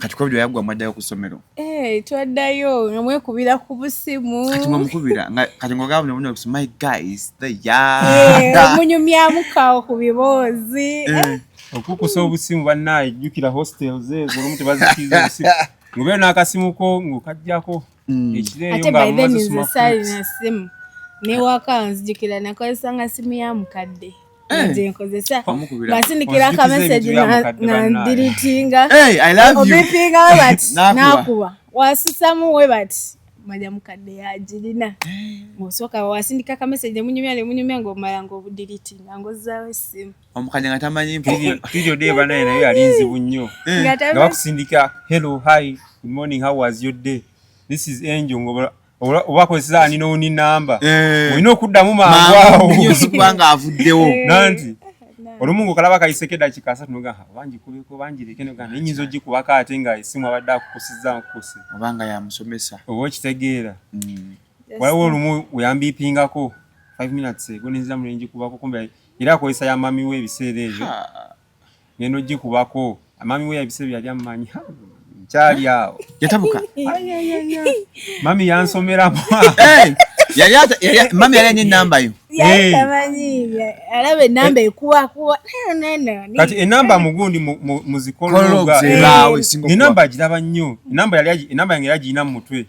Kati COVID yaggwa, mwaddayo ku ssomero? Eh, twaddayo nga mwekubira ku busimu. Kati mwemukubira kati ngogamba buno, "My guys, the Eh, munyumyamu kawo ku biboozi. Eh. Okukusa obusimu, bannaye, jjukira hostels ezo olumu tebazikiriza obusimu, ng'obeera n'akasimu ko ng'okajjako ekiro eyo Ate nga by then mumaze nze osoma. saalina simu, newaka nzijukira nakozesanga simu ya mukadde Eh. gye nkozesa Wamukubira. nga sindikira Onzijukiza akameseji ebintu bya mukadde, nga bannaye. ndiritinga. Hey, I love you. Obipinga we bati. N'akuba. Nakuba wasusamu we bati maja mukadde yagirina, ng'osooka wasindika akameseji nemunyumya nemunyumya, ng'omala ng'obudiritinga ng'ozzaawo essimu. Omukadde nga tamanyi. Period eyo, bannaye, nayo yali nzibu nnyo. Nga Nga bakusindika, "Hello, hi, good morning, how was your day? This is Angel," nga oba akozesa unknown number, olina okuddamu mangu awo. Nnyo, si kubanga avuddewo. Nanti olumu ng'okalaba kayiseko eddakiika 30, nogaa oba ngikubeko oba ngireke, nogaa naye nyinza ogikubako ate nga essimu abadde akukusizza nkukuse. Obanga yamusomesa. Oba okitegeera. Waliwo olumu weyambiipingako 5 minutes ago, nenziramu nengikubako, kumbe era akozesa ya mami we ebiseera ebyo. Ngenda ogikubako, mami we ebiseera ebyo yali amumanyi. Ha, nkyali awo. Yatabuka. Mami yansomeramu. Hey, mami yali alina enamba yo? Yali tamanyi, alaba enamba ekubakuba. Kati enamba mugundi Call logs ebaawo esinga okuba. Enamba agiraba nnyo, enamba yali enamba yange yali agirina mu mutwe,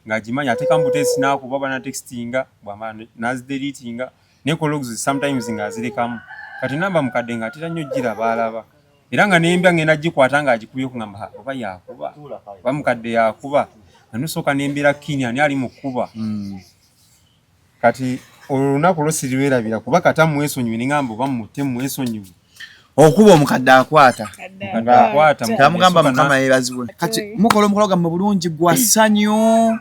ng'agimanyi, ateekamu buteesi n'akuba bana textinga, bwamala n'azideletinga, ne call logs sometimes ng'azirekamu. Kati enamba mukadde ng'atera nnyo giraba, alaba era nga nembya ngenda gikwata ng'agikubyeko, ngamba, "Ha, oba yakuba oba mukadde yakuba," nga nosooka nembeera kini ani ali mu kkuba. Kati olwo olunaku lwo sirirwerabira, kuba kata mwesonyiwe, neŋŋamba oba mutte mwesonyiwe. Okuba omukadde akwata. Mukadde akwata. Tamugamba. Mukadde. Mukama yeebazibwe. Kati mukola omukolo gwammwe bulungi gwa ssanyu,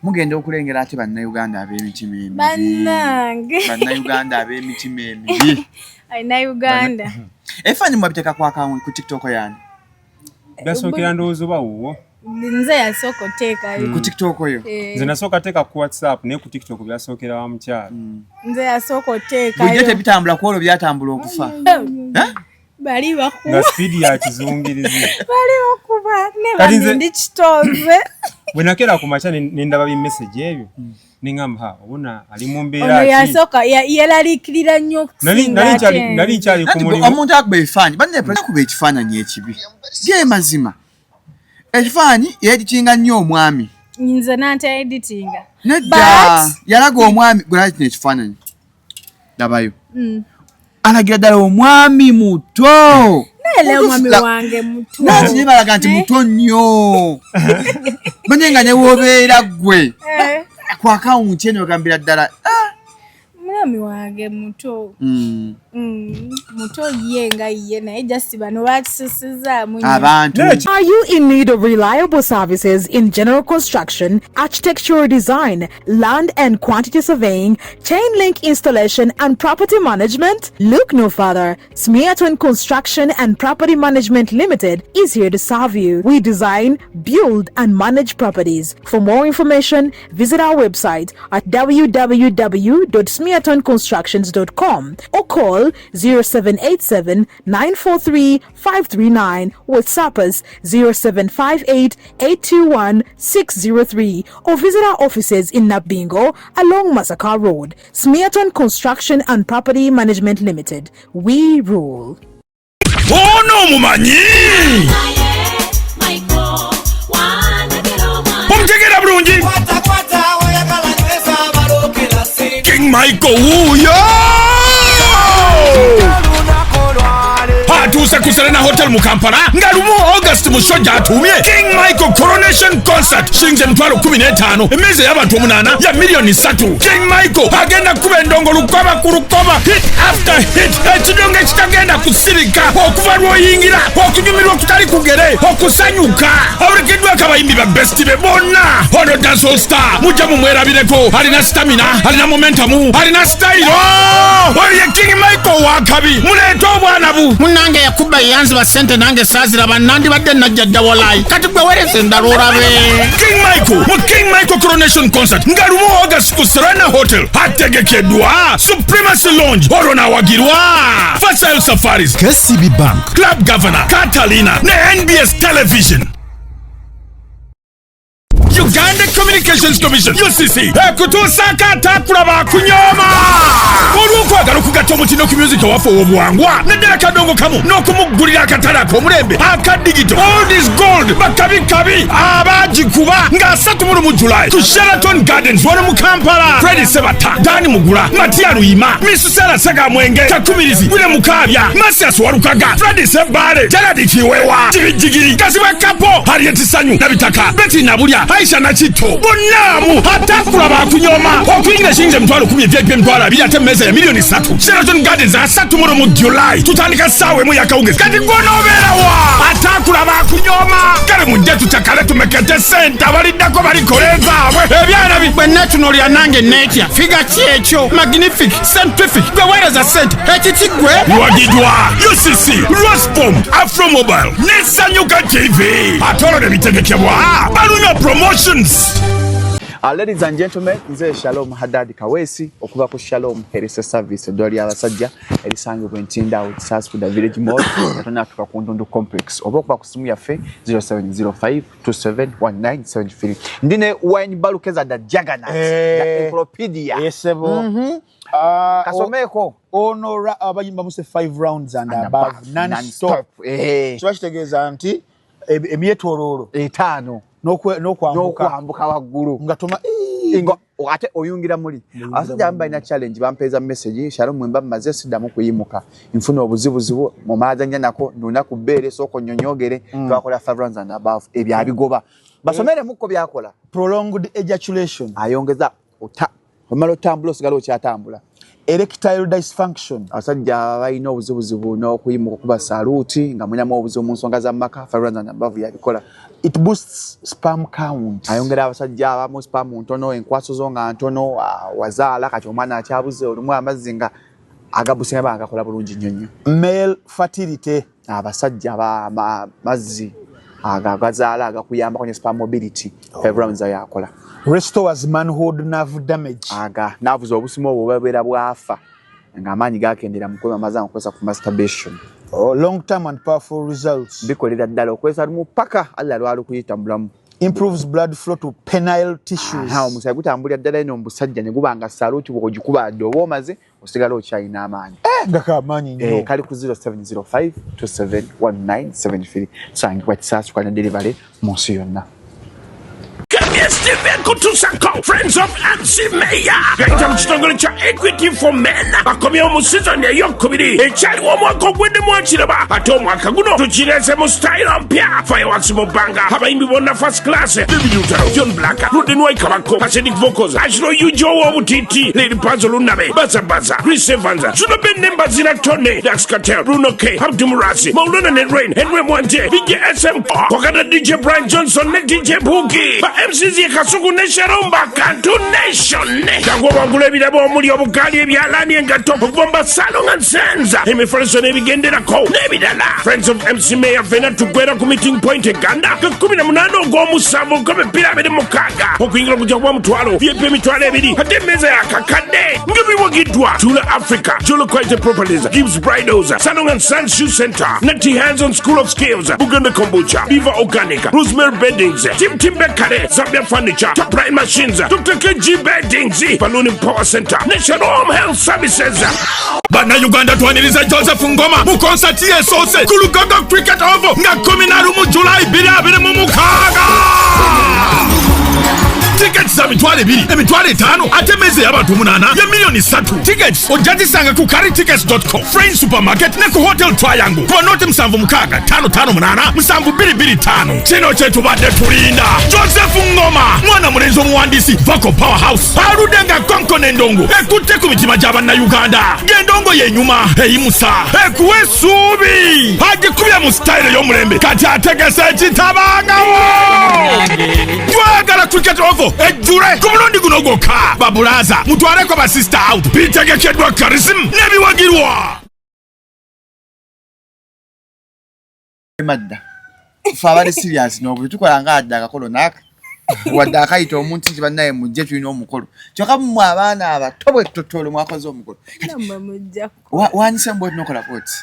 mugenda okulengera ate Bannayuganda ab'emitima emibi. Bannange. Bannayuganda ab'emitima emibi. Alina Uganda. Ebifaananyi mwabiteeka ku akawunti ku TikTok yani? Byasookera ndowooza oba wuwo. Nze yasooka oteekayo. Ku TikTok oyo? Eh. Nze nasooka teeka ku WhatsApp, naye ku TikTok byasookera wa mukyala. Nze yasooka Bulijjo oteekayo. tebitambula, ku olwo byatambula okufa. Eh? Bali bakuba. Nga sipiidi ya kizungirizi. Bali bakuba ne Kati bandi ndi kitoze. Bwe nakeera ku makya ne ndaba bi message ebyo, ne ŋŋamba, "Ha, obona ali mu Ono mbeera ki?" yasooka yeraliikirira nnyo okusinga ate Nali nkyali ku Anti mulimu. Omuntu akuba ebifaananyi, banne akuba ekifaananyi ekibi, ge mazima, ekifaananyi yeeditinga nnyo omwami. Nze nanta editinga. Nedda, yalaga omwami gwe kino ekifaananyi, labayo, alagira ddala omwami muto. Naye omwami wange muto. Nanti naye balaga nti muto nnyo, manye nga newoobeera ggwe ku akawunti eno ogambira ddala, ah. Mwami wange muto. Muto ye nga ye, naye just bano bakisusizaamu nnyo. Abantu. Are you in need of reliable services in general construction, architectural design, land and quantity surveying, chain link installation, and property management? Look no further. Smearton Construction and Property Management Limited is here to serve you. We design, build, and manage properties. For more information, visit our website at www.smeartonconstructions.com or call 0787 943 539, WhatsApp us 0758 821 603, or visit our offices in Nabingo along Masaka Road. Smearton Construction and Property Management Limited. We rule. Ono omumanyi, omutegeera bulungi, King Michael wuuyo atuuse ku Serena Hotel mu Kampala nga 1 August mu show gy'atuumye King Michael Coronation Concert. Shilingi 15,000, emmeeza ey'abantu omunaana ya miliyoni 3. King Michael agenda kukuba endongo lukoba ku lukoba, hit after hit, ekidongo ekitagenda kusirika okuva lw'oyingira, okunyumirwa okutali kugere, okusanyuka. Abulekeddwako abayimbi ba best be bonna. Ono dancehall star mujja mumwerabireko, alina stamina, alina momentum, alina style. Oyo ye King Michael wakabi, muleete obwana bu Munange. Kubba yeyanziba ssente nange saaziraba, nandibadde najja dda walayi. Kati gwe weereza endala olabe. King Michael mu King Michael Coronation Concert nga 1 August ku Serena Hotel, ategekeddwa Supremacy Lounge, olwo n'awagirwa Fasail Safaris, KCB Bank, Club Governor, Catalina ne NBS Television. Uganda Communications Commission, UCC, ekutuusaako Ataakulaba Akunyooma olw'okwagala okugatta omutindo ku music owaffe ow'obuwangwa, naddala kadongo kamu, n'okumuggulira akatale ak'omulembe aka digital. Old is gold, bakabikabi abaagikuba nga 31 July ku Sheraton Gardens wano mu Kampala. Fredi Sebata, Dani Mugula, Matia Luyima, Misusera Segamwenge, Kakumirizi Wile, Mukabya Masias Walukaga, Fredi Sebale, Gerard Kiwewa, Jigijigiri Kazibwe Kapo, Harriet Sanyu Nabitaka, Betty Nabulya, Aisha Nakitto, bonnaamu Atakulaba Akunyoma. Okuyingira ekiyinza 100,000, VIP 20,000, ate emmeeza ya miliyoni 3. Sheraton Gardens, 31 July, tutandika ssaawa 1 yakawungezi. Kati gwonoobeerawa? Atakulaba Akunyoma, kale mujje tucakale, tumekete sente, abaliddako balikola ezaabwe ebyana bi Bwe neetunuulira nange neetya, figure ki ekyo? Magnific, scientific, gwe weereza ssente ekiki gwe? Biwagiddwa UCC, Roscom, Afromobile ne Sanyuka TV, ate olwo ne bitegekebwa Baluna Promotions. Ladies and gentlemen, nze Shalom Haddad Kaweesi okuva ku Shalom Health Service, eddwaliro ly'abasajja erisangibwa Entinda awo Kisaasi ku the Village Mall, tonatuka ku Ndundu Complex, oba okuba ku simu yaffe 0705 271973. Ndi ne Wine Balukeza the Juggernaut, the encyclopedia. Esebo. Kasomeeko. Ono abayimba muse 5 rounds and above non-stop. Kiba kitegeeza nti emyetoloolo 5 n'okwambuka. N'okwambuka waggulu. Nga toma. Nga ate oyungira muli. Abasajja abamu balina challenge, bampeeza message: "Shalom, mwemba mmaze siddamu kuyimuka, nfuna obuzibuzibu mu maazanya nako nuna ku bbeere, sooka onnyonyoogere." Twakola 5 rounds and above, ebyo abigoba. Basomeremukko byakola. Prolonged ejaculation. Ayongeza ota omala otambula, osigala okyatambula. Erectile dysfunction. Abasajja balina obuzibuzibu n'okuyimuka, okuba saluti nga mulinamu obuzibu mu nsonga za maka, 5 rounds and above yabikola. It boosts sperm count. Ayongera abasajja abamu sperm ntono, enkwaso zo nga ntono, wazaala kati omwana akyabuze, olumu amazzi nga agabusinga banga gakola bulungi nnyo nnyo. Male fertility. Abasajja mazzi ago agazaala agakuyambako ne sperm mobility, 5 rounds ayo akola. Restores manhood nerve damage. Aga naavuza obusimu obwo bubeera bwafa ng'amaanyi gakendera mu kwemamaza nga okukozesa ku masturbation. Oh, long term and powerful results. Bikolera ddala okozesa lumu paka alla lwalukuyita mu bulamu. Improves blood flow to penile tissues. Aha, omusaayi gutambulira ddala eno mu busajja ne guba nga saluti, bw'ogikuba dde oba omaze osigala okyalina amaanyi. Nga kamaanyi nnyo. Kali ku 0705 271973, tusangibwa Kisaasi kwa delivery mu nsi yonna. KBS TV kutusako Friends of MC Mayor gayita mu kitongole kya Equity for Men, bakomyewo mu sizoni eyokubiri. Ekyaliwo omwaka ogwedde mwakiraba, ate omwaka guno tukireese mu style mpya. Fireworks mu bbanga, abayimbi bonna first class: David Lutalo, John Black, Ruden Waikabako, Acidic Vocals, Ashiro Yujo ow'obutiti, Lady Pazo Lunabe, Baza Baza, Chris Evans, Zuno Ben Nembazira, Tony Dax Cartel, Bruno K, Abdu Murasi, Maulana ne Rain, Henry Mwanje, DJ SM Kokata, DJ Brian Johnson ne DJ Boogie. Ba MCs ye Kasuku ne Sharomba Kantu Nation. Jangu obangula ebirabo omuli obugaali, ebyalaani, engatto okuva mu Basalonga Nsenza, emifaliso n'ebigenderako n'ebirala. Friends of MC Mayor, fena tugwera ku meeting point e Ganda ga 18 ogw'omusanvu 2026. Okuyingira okujja kuba 500,000, VIP 20,000, ate emmeeza yakakadde. Nga biwagiddwa Tula Africa, Jolo Quality Properties, Gibbs Bridals, Salong and Sons Shoe Center, Nati Hands on School of Skills, Buganda Kombucha, Beaver Organic, Rosemary Beddings, Tim Tim Bekare, Zambia Furniture, Top Line Machines, Dr. KG Beddings, Balloon Power Center, National Home Health Services. Bannayuganda, twaniriza Joseph Ngoma mu konsati esoose ku Lugogo Cricket Oval nga 11 Julayi 2026. Tiketi za 20,000, 50,000, ate emmeeza ey'abantu 8 ye miliyoni 3. Tickets ojja zisanga ku carrytickets.com, Friends Supermarket ne ku Hotel Triangle ku banoti 76 558 7225. Kino kye tubadde tulinda. Joseph Ngoma, mwana mulenzi omuwandiisi, vocal powerhouse, aludde nga konkona endongo ekutte ku mitima gy'abannayuganda, ng'endongo yenyuma, eyimusa, ekuwa essuubi. Agikubye mu sitayiro y'omulembe, kati ategese ekitabangawo. Twagala Cricket Oval ejjule ku mulundi guno gwokka. Babulaza, mutwaleko basista out. Bitegekeddwa Karism n'ebiwagirwa. Madda ffe abali serious n'obuli tukola nga adda akakolo naaka wadde akayita omuntu nti bannaye mujje tulina omukolo, kyokka mmwe abaana abato bwe totolo mwakoze omukolo. Nammwe mujja. Wanise mbwe olina bwoti,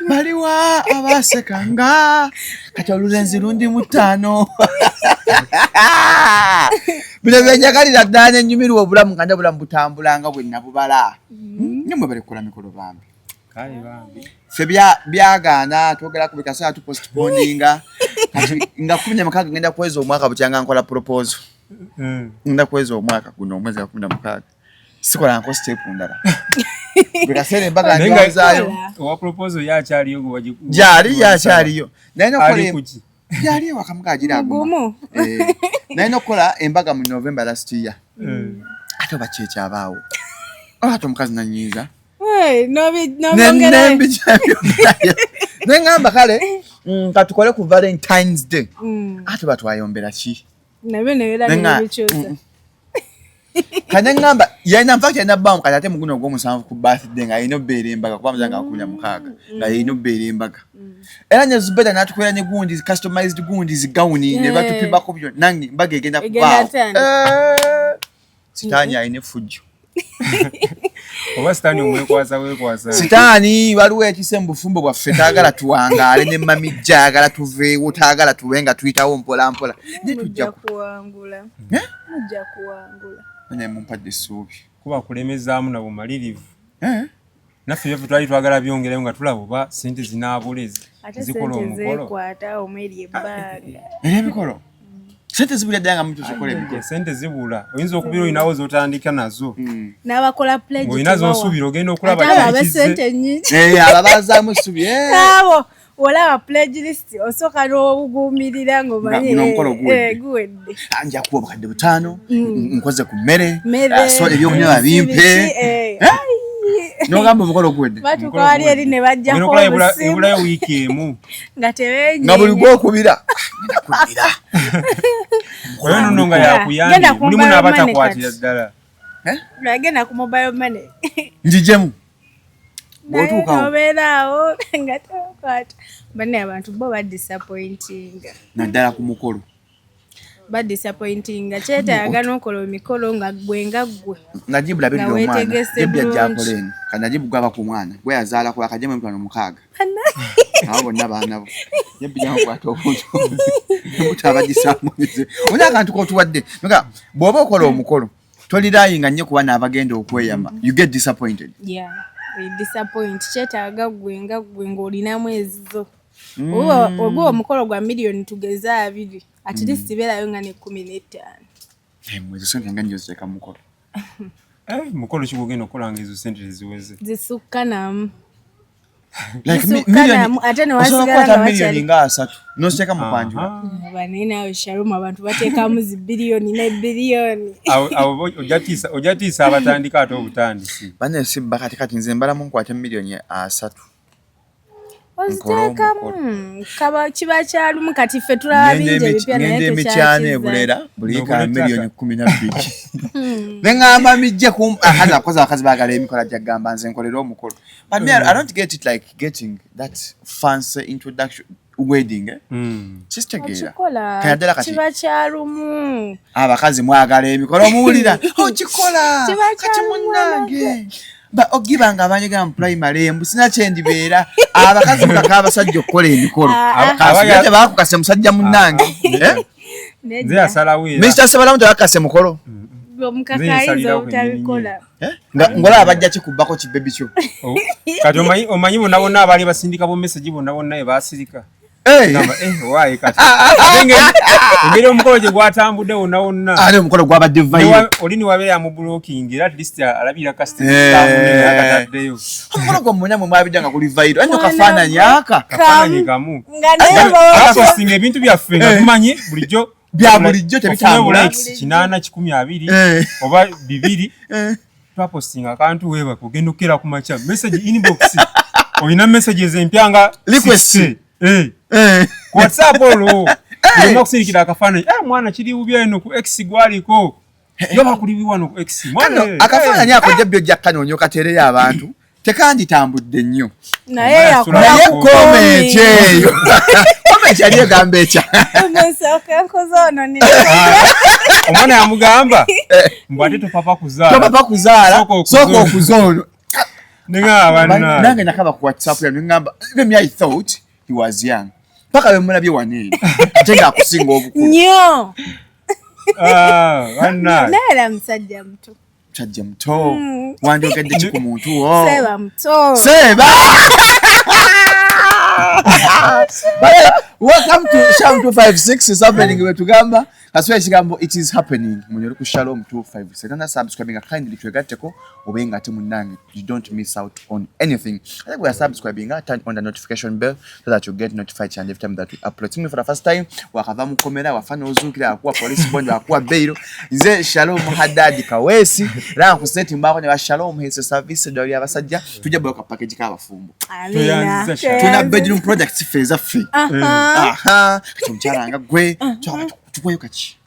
baliwa abasekanga kati olulenzi lundi mu ttaano. Bino byenjagalira ddala nenyumirwa obulamu nga obulamu butambulanga bwe nabubala. Nye mwe bali kukola mikolo bambi. Kale bambi. Ffe byagaana, twogera ku bikaseera tupostponinga. Kati nga 16 ngenda kuweza omwaka bukyanga nkola proposal. Ngenda kuweza omwaka guno omwezi gwa 16, sikola nko step ndala, buli kaseera embaga Naye nga- njawuzaayo. Owa proposal yakyaliyo gwe Gyali yakyaliyo naye nokukola Ali kuki? Gyali ewaka mukagira aguma. Mugumu. Eh, naye nokukola embaga mu November last year, ate oba kyekyabaawo, ate omukazi nanyiiza. Hey, n'obyongerayo. Nembikyabyonayo neŋŋamba kale katukole ku Valentines Day. Ate batwayombera ki? Nabyo nebeera nebikyusa. Kane ŋŋamba yalina nfact yalina bbaamu kati ate muguno ogw'omusanvu ku birthday nga yalina obbeera embaga, kuba muzanga 16 nga yalina obbeera embaga. Era ne Zubeda n'atukolera ne gundi customized gundi zigawuni ne batupimako byonna nga embaga egenda Egenda kubaawo. atandika. Eh, sitaani alina effujjo. Oba sitaani omwekwasa wekwasa. Sitaani waliwo ekise mu bufumbo bwaffe, taagala tuwangaale ne mamijja, ayagala tuveewo, taagala tube nga tuyitawo mpola mpola, naye tujja Mujja kuwangula. Eh? Mujja kuwangula. Naye mumpadde essuubi. Kuba kulemezaamu na bumalirivu. Eh? Naffe byaffe twali twagala byongerayo nga tulaba oba sente zinaabula Ate zikola sente omukolo. zeekwata omweri ebbanga. Era emikolo sente zibulira ddala nga mutuusa okukola emikolo. Sente zibula, oyinza okubeera olinawo zotandika nazo N'abakola pledge ng'olina tebawa. zosuubira ogenda okulaba Ate abo kiri kizze. ab'essente ennyingi. Eh, abo abazaamu essuubi, eh. Abo olaba pledge list osooka n'obuguumirira ng'omanyi Nga guno omukolo guwedde. eh, guwedde. Ah, nja kuwa 5,000, nkoze ku mmere, Mmere, ah, so ebyokunywa bimpe. biki, eh, Eh? ai. N'ogamba omukolo guwedde. Batuuka wali eri ne Ogenda bajjako okulaba obusimu ebulayo wiiki emu. nga tebeenyeenya. Nga buli gwokubira, "Ah, ngenda kuddira." Oyo nno nga Genda yakuyambye ku mulimu mobile n'abatakwatira money kati. ddala. Nagenda ku mobile money. Njijemu Naye bw'otuukawo. n'obeera awo nga tokwata. Banne abantu bo badisappointinga. Naddala ku mukolo. Badisappointinga, kyetaaga n'okola emikolo nga gwe nga ggwe. Najibu labirira Nga omwana. weetegese Jebu bulungi. yajjakola eno ka Najibu gwaba ku mwana gwe yazaala ku akajemu 60,000, abo bonna baana bo yebbijamukwata obuntu embuto abagisaamulize olina akantu kotuwadde. Nga bw'oba okola omukolo tolirayinga nnyo kuba n'abagenda okweyama, you get disappointed. Yeah, we disappoint. Kyetaaga gwe nga ggwe ng'olinamu ezizo. Oba omukolo gwa miliyoni tugeze 20, at least beerayo nga ne 15. Eh, mwe ezo sente nga nnyo ziteeka mu mukolo. Eh, mukolo ki gwogenda okukola nga ezo sente teziweze? Zisukka namu. Like Zisukka namu, ate ne osobola wasigala kukwata nga miliyoni wakyali- nga 30 n'oziteeka mu kwanjula. Banaye naawe Shalom, abantu bateekamu zi biliyoni ne biliyoni. Awo ojja tiisa abatandika ate obutandisi. Banne sibba kati kati nze mbalamu nkwate miliyoni 30. Oziteekamu kaba kiba kyalumu, kati ffe tulaba Ngenda bingi ebipya naye ngenda emityana tukyakiza. ebulera buli ka Nogula ettaka. miliyoni 12 neŋŋamba mijje ku akazi akozi abakazi baagala emikola gyagamba nze nkolere omukolo. But me, I don't get it, like getting that fancy introduction wedding, eh? Sikitegeera. Okikola Kati ddala kati kiba kyalumu. Abakazi mwagala emikolo, omuwulira okikola Kiba kati kyalumu. munnange ogiba nga abanyega mu primary mbu sina kyendibeera, abakazi mukaka abasajja okukola emikolo. Ah, Kasubira tebakukase musajja munnange, eh? Nze asalawo era. Mr. Sebalamu tebakase mukolo. Omukaka Nze ayinza nsalirawo obutabikola. Eh? Nga ngolaba bajja kikubbako kibebi kyo. Oh, kati omanyi bonna bonna abaali basindika bu message bonna bonna ebasirika. Eh! Gamba, eh, waayi kati ate engeri omukolo gye gwatambudde wonna wonna. Ate omukolo gwabadde viral. Oli niwabeera yamublocking era at least alabira Eh. akataddeyo. Omukolo gwammwe mwe mwabidde nga kuli viral anyo Mwana kafaananyi aka. Kafaananyi kamu. Nga naye baba- Abapostinga ebintu byaffe nga tumanyi bulijjo Bya bulijjo tebitambula. ofunye likes 800 120 Eh. oba 200. Eh. Twapostinga akantu weebaka, ogenda okukera ku makya message inbox olina messages empya nga Request. 60. Eh. Eh. Ku WhatsApp olwo olina okusindikira akafaananyi, "Eh, mwana kiri bubi eno ku X gwaliko yo bakulibi wano ku X mwana." Kano akafaananyi ako jjabbi ojja kukanoonya okateereyo abantu tekanditambudde nnyo. Naye Omwana yakola naye ku comment komi. eyo Kyali egamba ekya Musooke nkuze ono ni Omwana yamugamba mbu ate topapa kuzaala. Topapa kuzaala, sooka okuze ono. Nengamba bannange. Nange nakaba ku WhatsApp yange ngamba, even me, I thought he was young paka bemulabye wano eno, ate ng'akusinga obukulu. Nnyo. Ah, bannange. Naye era musajja muto. Musajja muto. Wandyogedde ki ku muntu wo? Seeba muto. Seeba. Welcome to Shalom 256. Is happening wetugamba kasuwa ekigambo it is happening. Munyole ku Shalom 256 tana subscribing kindly, twegatteko obe nga ate munnange you don't miss out on anything. Ate bwe subscribing, turn on the notification bell so that you get notified and every time that we upload. See me for the first time, wakava mukomera wafa n'ozuukira, akuwa police bond, akuwa bail. Nze Shalom Haddad Kaweesi, era nkuseti mbaako ne ba Shalom Health Service, eddwaliro ly'abasajja. Tujja bweka package k'abafumbo. Amiina. Tweyanziza Shalom. Tulina bedroom products ffe ezaffe. Aha, kati omukyala nga gwe tukuweyo kaki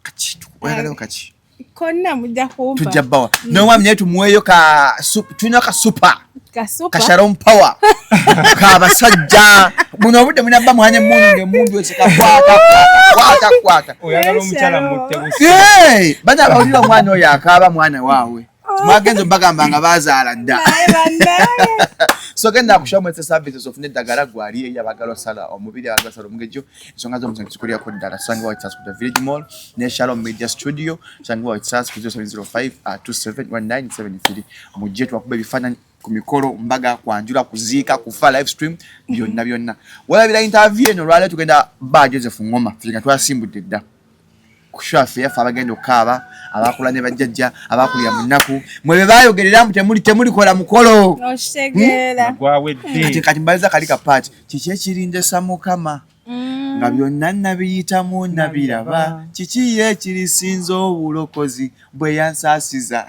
kaki, oyagalayo kaki? Konna mujja kumpa. Tujja bawa n'omwami naye tumuweeyo ka tulina ka super Kasupa. Ka Shalom Power kabasajja. Buno obudde munabba mwanya emundu ng'emundu esekakwata kwata kwata. Oyagala omukyala mutte busi. Hey! Bana bawulira omwana oyo akaaba, mwana waabwe mwagenze bagamba nga bazaala dda. Naye bannange. So genda ku Shalom Health Services ofune eddagala gwali eri abagala osala omubiri, abagala osala omugejjo, ensonga z'omusango zikulyako ddala. Sangibwa White House ku The Village Mall ne Shalom Media Studio, sangibwa White House ku 0705 271973. Mujje twakuba ebifaananyi ku mikolo, mbaga, kwanjula, kuziika, kufa, live stream, byonna byonna. Walabira interview eno olwaleero tugenda ba Joseph Ngoma, ffe nga twasimbudde dda kushaffe yaffe abagenda okukaaba, abakula ne bajjajja abakulira mu nnaku mwe be bayogerera mbu temuli temulikola mukolo. Okitegeera. Gwawedde. Kati mbaliza kali kapaati kiki ekirindesa Mukama nga byonna nabiyitamu nabiraba, kiki ye ekirisinza obulokozi bwe yansaasiza?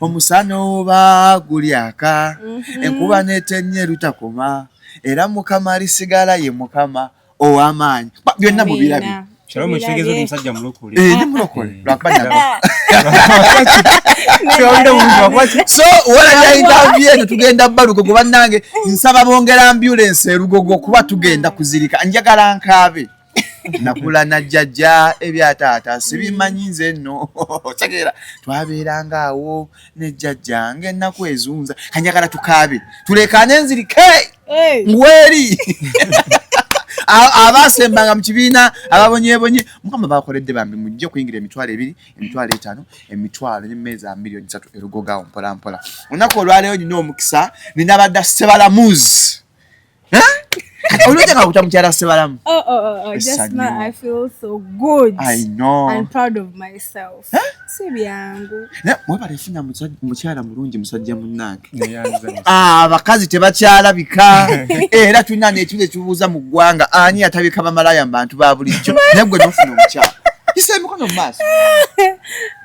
Omusana oba gulyaka, enkuba netenye lutakoma, era Mukama alisigala ye Mukama ow'amaanyi. Byonna mubirabye. Amiina. Shalom ekitegeeza oli musajja mulokole. Eh, ndi mulokole lwakuba nabo. Kyawulira bulungi lwakuba ki? So walabya interview eno tugenda Balugogo. Bannange, nsaba bongera ambulance erugogo kuba tugenda kuzirika. Njagala nkaabe. Nakula na jjajja, ebya taata sibimanyi nze nno. Tegeera, twabeeranga awo ne jjajja ng'ennaku ezunza. Kanjagala tukaabe, tulekane, nzirike. Hey. Ngweri abasembanga mu kibiina, ababonyebonye Mukama bakoledde bambi, mujje okuyingira 20,000, 50,000, emitwalo n'emmeeza ya 3 million erugogawo mpola mpola. Olunaku olwaleero nina omukisa, nina badda Sebalamuzi. Olwojja nga kuta mukyala Sebalamu. Oh. Just Essanyu. now I feel so good. I know. I'm proud of myself. Si byangu. Naye mwebale funa mukyala mulungi, musajja munnange. Neyanza. Ah, abakazi tebakyalabika, era tulina n'ekibuzo ekibuuza mu ggwanga, ani atabika bamalaya mu bantu ba bulijjo? Naye gwe nofuna omukyala isa emikono mu maaso.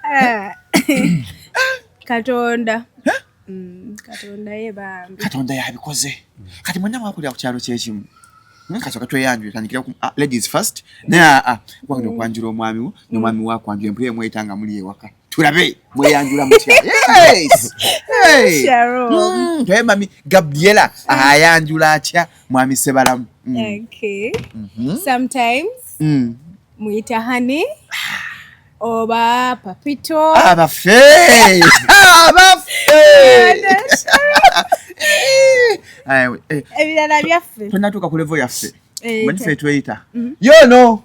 Ah. Katonda. Katonda ye bambi. Katonda yabikoze. Kati mwenna mwakulira ku kyalo kyekimu. Kasooka tweyanjule, tandikira ku ladies first. Naye wagenda okwanjula omwami wo n'omwami wakwanjula empula emweyita nga muli ewaka, tulabe mweyanjula mutya. Yes! Hey! Shalom. Tulabe mami Gabriela ayanjula atya mwami Sebalamu. Okay. Sometimes muyita honey oba papito. Abaffe, abaffe. Aye, Ebirala byaffe. Tonatuuka ku level yaffe. Eh, Manyi ffe tweyita yono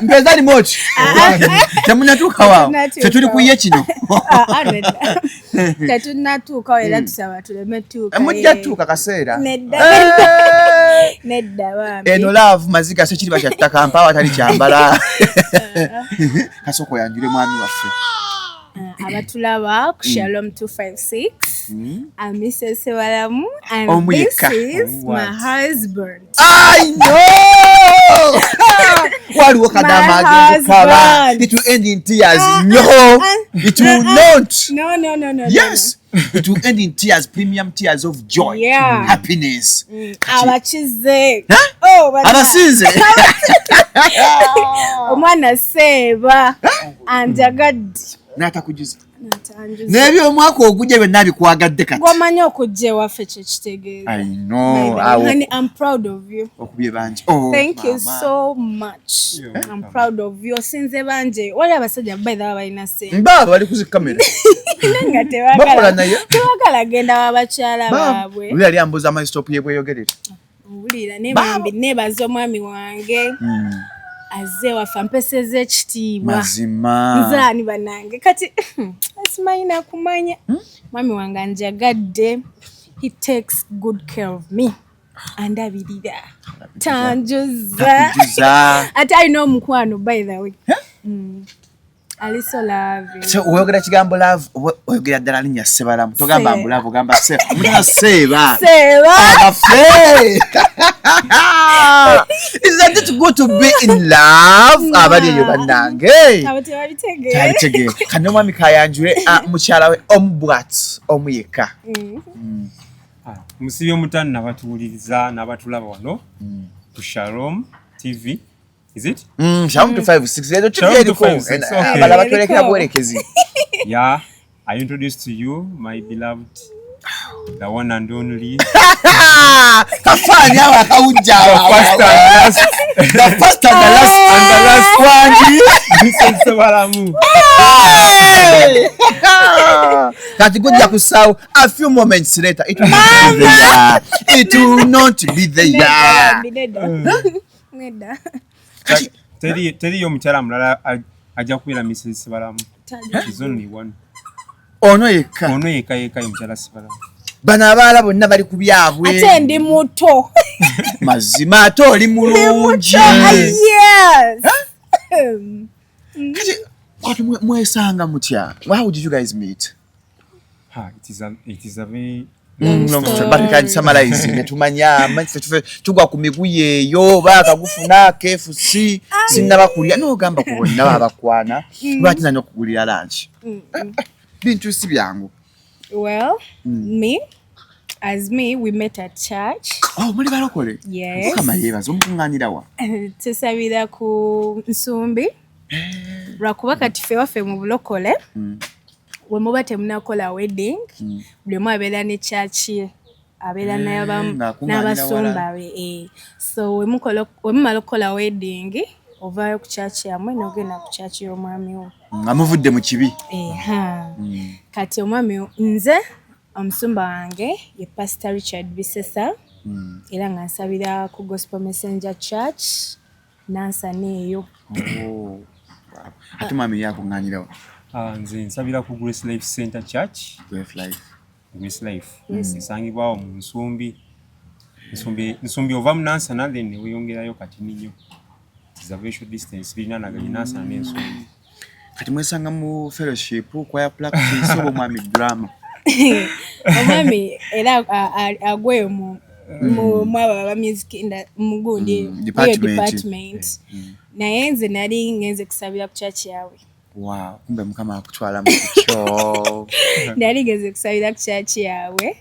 mpeza limoti, temunatuuka waawo. Tetunnatuuka. Ffe tuli kuye kino. Ah, ah, nedda. Tetunnatuukawo, era tusaba tuleme tuuka. Mujja tuuka kaseera. Nedda. Eh! Nedda bambi. Eno love maziga, so kiriba kya ttaka mpaawo atali kyambala. Kasooka oyanjule mwami waffe. Abatulaba ku Shalom 256, I'm Mrs. Sebalamu and Omu this yekka. is my What? husband. I know! Waliwo kadama My agenda okukaba. husband. It will end in tears. No, it will not. No. Yes, it will end in tears, premium tears of joy, happiness. No. Abakize. Huh? Oh, Abasinze. Omwana Seeba anjagadde. N'atakujuza. Natanjuza. N'ebyomwaka ogujja byonna bikwagadde kati. Gwomanyi okujja ewaffe kyekitegeeza. I know. Awo Honey, I'm proud of you. Okubye bangi. Oh, Thank you mama. so much. You're I'm welcome. proud of you. Osinze banje. Wali abasajja by the way balina ssente. Mbaaba bali ku zikamera. Nga Bakola naye. tebagala genda wabakyala baabwe. Oli yali ambuuza amasitoopu yebweyogerera. Owulira ne bambi neebaza omwami wange azze waffe ampeseza ekitiibwa. Mazima. Nze ani bannange kati simanyi nakumanya. Mwami wange anjagadde. He takes good care of me. Andabirira. Tanjuza. Takujuza. Ate alina omukwano by the way. Ali so loving. So oyogera kigambo love oba oyogera ddala linnya Sebalamu togamba Se- mbu love ogamba se omutima seeba. Seeba. Abafe. Isn't it good to be in love? Abali eyo bannange. Abo tebabitegeera. Tabitegeera. Kano omwami kayanjule mukyala we omu bwat omu yekka. Ah, musibye omutano n'abatuwuliriza n'abatulaba wano ku Shalom TV. Is it? Shalom 256 leero Shalom kiri eriko. 256, okay. Abalala batwolekera Eriko. bwolekezi. Yeah, I introduce to you my beloved, the one and only, Kafaani awo akawujja awo. first and last, The first and the last and the last one. Mrs. Sebalamu. Hey! Kati gujja kusaawo a few moments later it will not be there. It will not be there. Nedda, nedda. Nedda. Kati Teriyo omukyala mulala ajja kubeera Mrs. Sebalamu. Tali. She's only one. Ono yekka. Ono yekka yekka ye mukyala Sebalamu. Bano abaala bonna bali ku byabwe. Ate ndi muto. Mazima ate oli mulungi. Ah, yes. Kati mwesanga mutya? How did you guys meet? Ha, it is a very Long story, but we can summarize ne tumanya ffe tugwa ku miguya eyo oba akagufuna KFC sinnaba kulya n'ogamba ku bonna babakwana lwaki nza n'okugulira lunch. Bintu si byangu. Well, me, as me, we met at church. Oh, muli balokole? Yes. Mukama yeebaza omukuŋŋaanira wa? Tusabira ku Nsumbi. Lwakuba kati ffe waffe mu bulokole, we muba temunakola wedding, buli omu abeera ne church ye. Abeera Ng'akuŋŋaanira n'abasumba be. So we mumala okukola wedding, ovaayo ku church yammwe n'ogenda ku church y'omwami wo. Nga muvudde mu kibi. Eha. Kati omwami nze omusumba wange ye Pastor Richard Bisesa era nga nsabira ku Gospel Messenger Church Nansana eyo. Oh, wow. Ate mwami ye akuŋŋaanira wa? Ah, nze nsabira ku Grace Life Center Church. Grace Life. Grace Life. Esangibwawo mu Nsumbi. Nsumbi ova mu Nansana then ne weeyongerayo katini nnyo. It is a very short distance birinaanaganye Nansana n'Ensumbi. Kati mwesanga mu fellowship, choir practice oba omwami drama? Omwami era agweyo mu mu abo aba music mu gundi Mm, eyo department. department. Naye nze nali ngenze kusabira ku church yaabwe. Wow, kumbe Mukama akutwala mu kikyo. Nali ngenze kusabira ku church yaabwe.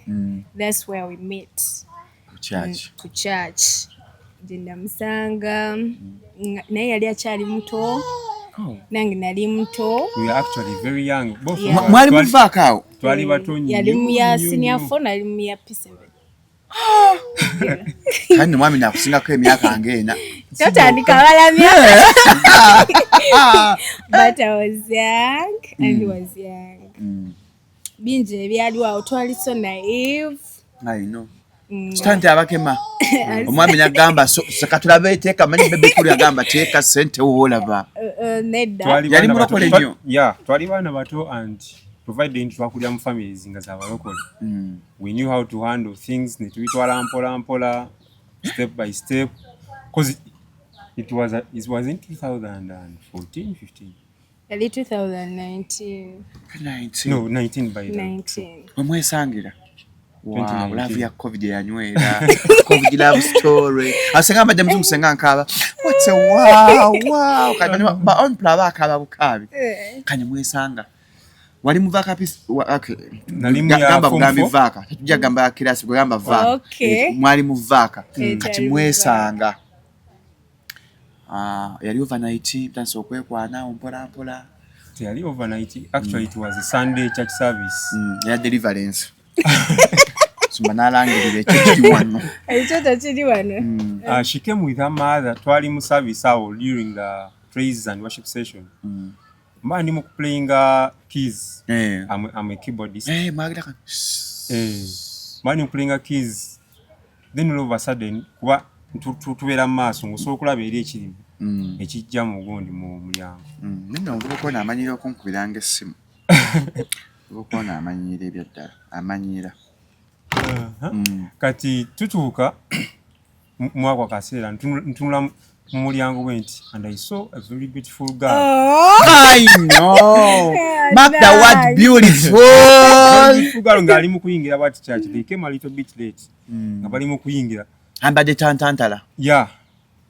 That's where we met. Ku church. Ku church. Gye namusanga naye yali akyali muto. Oh. Nange nali muto. We were actually very young. Both of Yeah. us. Mwali muvaako awo? Twali bato nnyo. Yali mu ya nnyo, senior nnyo. 4 nali mu ya P7. Kati nno mwami nakusingako emyaka ng'ena. Totandika balamya. But I was young and he was young. Bingi ebyaliwo awo twali so naive. I know. Sitaani abakema. Omwami n'agamba so katulabe teeka manyi Bebe Cool yagamba teeka ssente woolaba. Nedda. Twali Yali baana mulokole bato. nnyo. Yeah, twali baana bato and provided nti twakulira mu families nga za balokole. We knew how to handle things ne tubitwala mpola mpola step by step because it was in 2014 15. Yali 2019. 19. No, 19 by then. 19. We mwesangira. Wow, 2019. love ya COVID yanywera. COVID love story. Asenga mbadde muzungu senga nkaaba. What a wow. Kati ba on plaba akaaba bukaabi. Kanye mwesanga. Wali mu vaaka okay. Nali mu ya Gamba form bugambi four. vaaka. Tetujja gamba kirasi gamba vaaka. Okay. Mwali mu vaaka. Kati Twali mu mwesanga. Ah, yali overnight mutandise okwekwana mpola mpola. Teyali overnight. Actually, it was a Sunday church service. Ya deliverance. Sumba n'alangirira ekyo kiri wano. Ekyo tekiri wano. She came with her mother. Twali mu service awo during the praise and worship session. Mba ndi mu kuplayinga keys. I'm a keyboardist. Eh, mwagira ka Eh, mba ndi mu kuplayinga keys. Then all of a sudden, kuba tubeera mu maaso ng'osobola okulaba eri ekirimu ekijja mu gundi mu mulyango. Nno omuvubuka ono amanyira okunkubiranga essimu. Omuvubuka ono amanyiira ebyaddala, amanyiira. Kati tutuuka mu ako akaseera ntunula mu mulyango bwe nti and I saw a very beautiful girl. Oh! I know. Mark the word Nice. beautiful. Beautiful girl ng'ali mu kuyingira bwati church. They came a little bit late. Nga bali mu kuyingira. Ambadde tantantala. Yeah.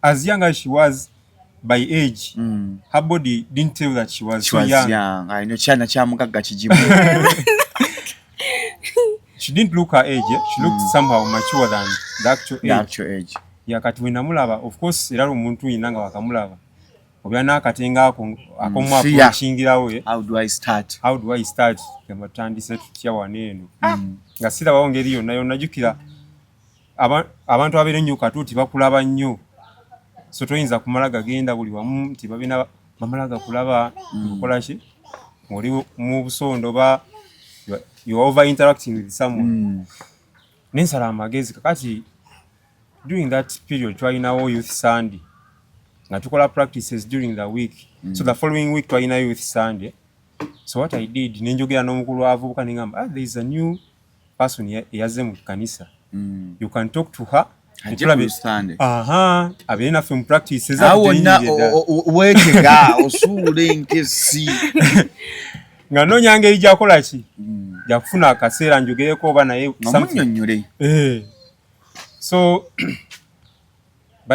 As young as she was by age, her body didn't tell that she was She so was young. young. I know kyana kya mugagga kigimu. She didn't look her age. Eh? She looked somehow mature than the actual The age. actual age. Yeah, kati we namulaba, of course, era omuntu yenna nga wakamulaba. Obeera n'akatenga ako akomu Fear. approachingirawo, eh? How do I start? How do I start? Gamba tutandise tutya wano eno? Nga sirabawo ngeri yonna yonna. Jjukira abantu ababeera ennyo katuuti bakulaba nnyo. So toyinza kumala gagenda buli wamu nti babina bamala gakulaba okola ki? Ng'oli mu busondo oba you are over interacting with someone. Nensala amagezi. Kakati during that period twalinawo youth Sunday nga tukola practices during the week. So the following week twalina youth Sunday. So what I did, nenjogera n'omukulu w'abavubuka nengamba, "Ah, there is a new person eyazze mu kanisa. You can talk to her." Ajje ku Sunday. Aha, abeere naffe mu practices. Awo wonna weetega osuula enkesi. Nga noonya ngeri gyakola ki gyakufuna akaseera njogereko oba naye something. Omunnyonnyole. Eh. So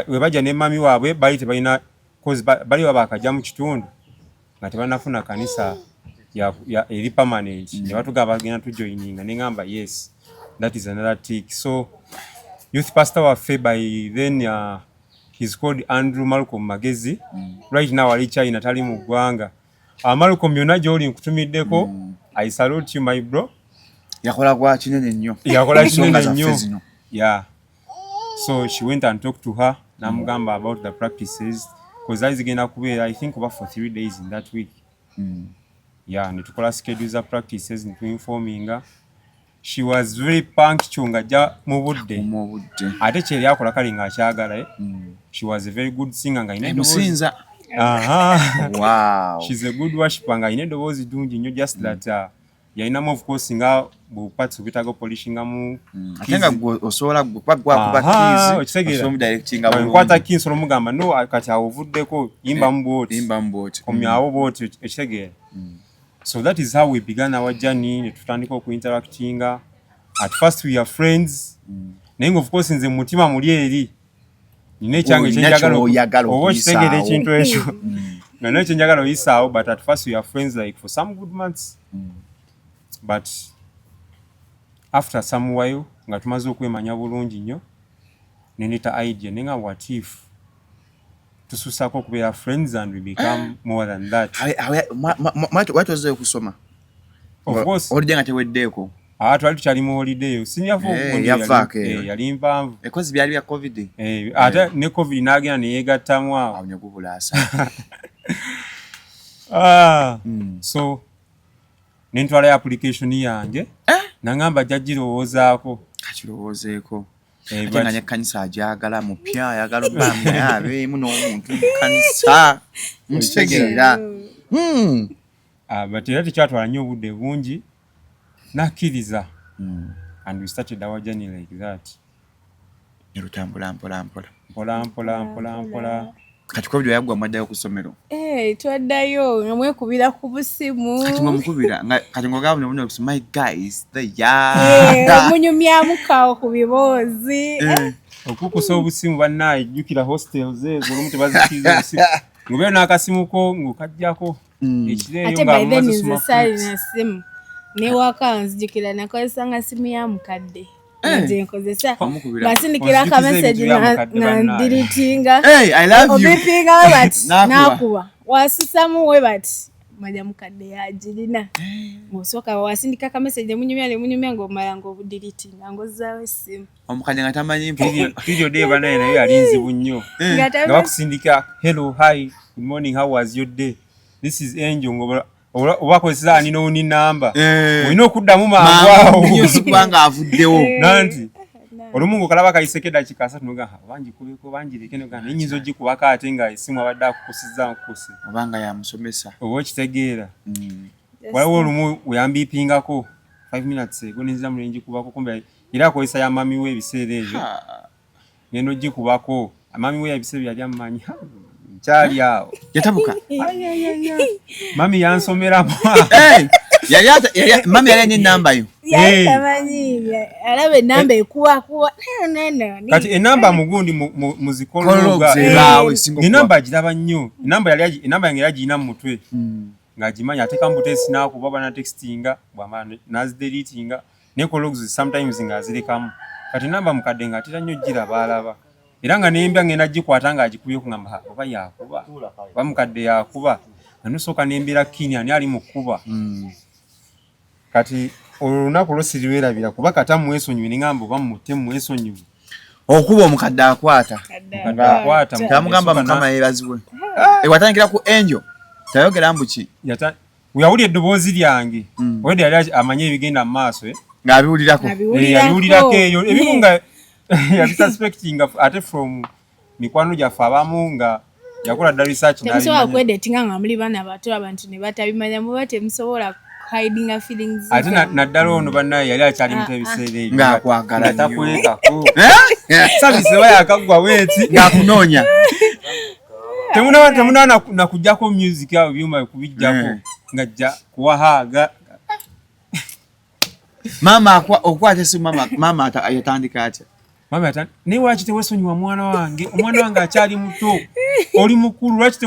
we bajja ne mami waabwe bali tebalina cause bali baba bakajja mu kitundu nga tebannafuna kanisa ya eri permanent. Ne batugamba bagenda tujoininga, ne ngamba yes, that is another tick. So youth pastor waffe by then, he's called Andrew Malcolm Magezi. Right now ali China, tali mu ggwanga. Malcolm, yonna gy'oli nkutumiddeko. I salute you, my bro. Yakola gwa kinene nnyo. Yakola Ensonga kinene zaffe nnyo. zino. Yeah, so she went and talked to her namugamba about the practices because zali zigenda kubeera, I think, oba for 3 days in that week. Yeah, netukola schedule za practices netuinforminga. She was very punctual, ng'ajja mu budde. Mu budde. Ate kyeri akola kale ng'akyagala, eh? She was a very good singer ng'alina eddoboozi. Musinza. Aha. Wow. She's a good worshipper ng'alina eddoboozi ddungi nnyo, just that yalinamu of course nga buparts obwetaaga polishingamu. Ate nga gwe osobola gwe kuba gwakuba Aha, keys, okitegeera. osobola omudirectinga bulungi. Nkwata key nsobola omugamba, "No, kati awo ovuddeko, yimbamu bwoti." Yimbamu bw'oti. Komyawo bwoti, ekitegeera. So that is how we began our journey, ne tutandika okuinteractinga. At first we are friends, naye nga of course nze mu mutima muli eri nina ekyange Olina kyenjagala ky'oyagala oba okitegeera okuyisaawo. ekintu ekyo nga naye kyenjagala oyisaawo. But at first we are friends like for some good months, but after some while nga tumaze okwemanya bulungi nnyo, neneta idea nenga what if tususaako okubeera friends and we become more than that? Wali tozzeeyo kusoma? Of course. Olidde nga teweddeeko? Ah, twali tukyali mu holiday. Senior four. Eh, yavaako eyo. Yali mpanvu. Ekozi byali bya COVID. Eh, ate ne COVID n'agenda neyeegattamu awo. Awo ne gubulaasa. Ah, so nentwalayo application yange, nangamba ajja girowoozaako. Kakirowoozeeko. Eh, ate nga nekkanisa agyagala mupya, ayagala obbamu naye abeemu n'omuntu mu kkanisa nkitegeera. Ah, but era tekyatwala nnyo obudde bungi, nakkiriza and we started our journey like that. Ne lutambula mpola mpola. Mpola mpola mpola mpola. Kati COVID yaggwa, mwaddayo ku ssomero? Eh, twaddayo nga mwekubira ku busimu. Kati ng'omukubira kati ng'ogamba buno, "My guys the Eh, yada." munyumyamu kawo ku biboozi. Eh. Okukusa obusimu bannaaye, jjukira hostels ezo olumu tebazikiriza obusimu, ng'obeera n'akasimu ko ng'okaggyako ekiro eyo Ate nga by then mumaze nze osoma. saalina simu newaka, nzijukira nakozesanga simu ya mukadde nze nkozesa Omukubira. ngasindikira Onzijukiza akameseji ebintu bya mukadde nga bannaaye. ndiritinga. Hey, I love you. Obipinga we bati. N'akuba. Nakuba wasusamu we bati. Manya mukadde yagirina, ng'osooka wasindika ka message, nemunyumya nemunyumya, ng'omala ng'obudeletinga, ng'ozzaawo essimu. Omukadde nga tamanyi. Period eba naye nayo yali nzibu nnyo. Nga Nga bakusindika, "Hello, hi, good morning, how was your day? This is Angel," nga oba akozesa unknown number, olina okuddamu mangu awo. Nnyo, sikubanga avuddewo. Nanti olumu ng'okalaba kayiseko eddakiika 30, nogamba oba ngikubeko oba ngireke, nogamba naye nyinza ogikubako ate nga essimu abadde akukusizza nkukusi. Obanga yamusomesa. Oba okitegeera. Waliwo olumu weyambiipingako 5 minutes ago, nenziramu nengikubako, kumbe era akozesa ya mami we ebiseera ebyo. Ngenda ogikubako, mami we ebiseera byali amumanyi. Ha, nkyali awo. Yatabuka. Mami yansomeramu. Eh, mami yali alina enamba yo? Yali tamanyi, alaba enamba ekubakuba. Kati enamba mugundi Call mu call logs logs ebaawo esinga okuba. Enamba agiraba nnyo. Enamba yange yali agirina mu mutwe, ng'agimanyi, ateekamu buteesi n'akuba oba natextinga, bwamala nazideletinga, ne call logs sometimes ng'azirekamu. Kati enamba mukadde ng'atera nnyo giraba, alaba era nga nembya ngenda gikwata ng'agikubye, kugamba, "Ha, oba yakuba oba mukadde yakuba," nga nosooka nembeera kini ani ali mu kkuba. Kati olwo olunaku lwo sirirwerabira, kuba kata mwesonyiwe, neŋŋamba oba mutte mwesonyiwe. Okuba omukadde akwata. Mukadde akwata, mukadde Tamugamba. esooka Mukama yeebazibwe. Watandikira ku Angel, tayogera mbuki? Weyawulira eddoboozi lyange, obwedda yali amanye ebigenda mu maaso, eh? Ng'abiwulirako. Yabiwulirako eyo ebimu nga yabisuspectinga, ate from mikwano gyaffe abamu nga yakola dda research Temusobola n'abimanya. kwedatinga nga muli baana bato, abantu ne batabimanya, muba temusobola hidinga feelings Ate zammwe. naddala ono bannaye yali akyali muto ebiseera ebyo. Ng'akwagala Nga nnyo. takwekako service eba yakaggwa bweti. Ng'akunoonya. Temunaba nakuggyako music awo, byuma kubijjako, ng'ajja kuwahaaga. Maama okwata esimu, maama yatandika atya? Mama yata, "Naye lwaki tewesonyiwa mwana wange? Omwana wange akyali muto, oli mukulu, lwaki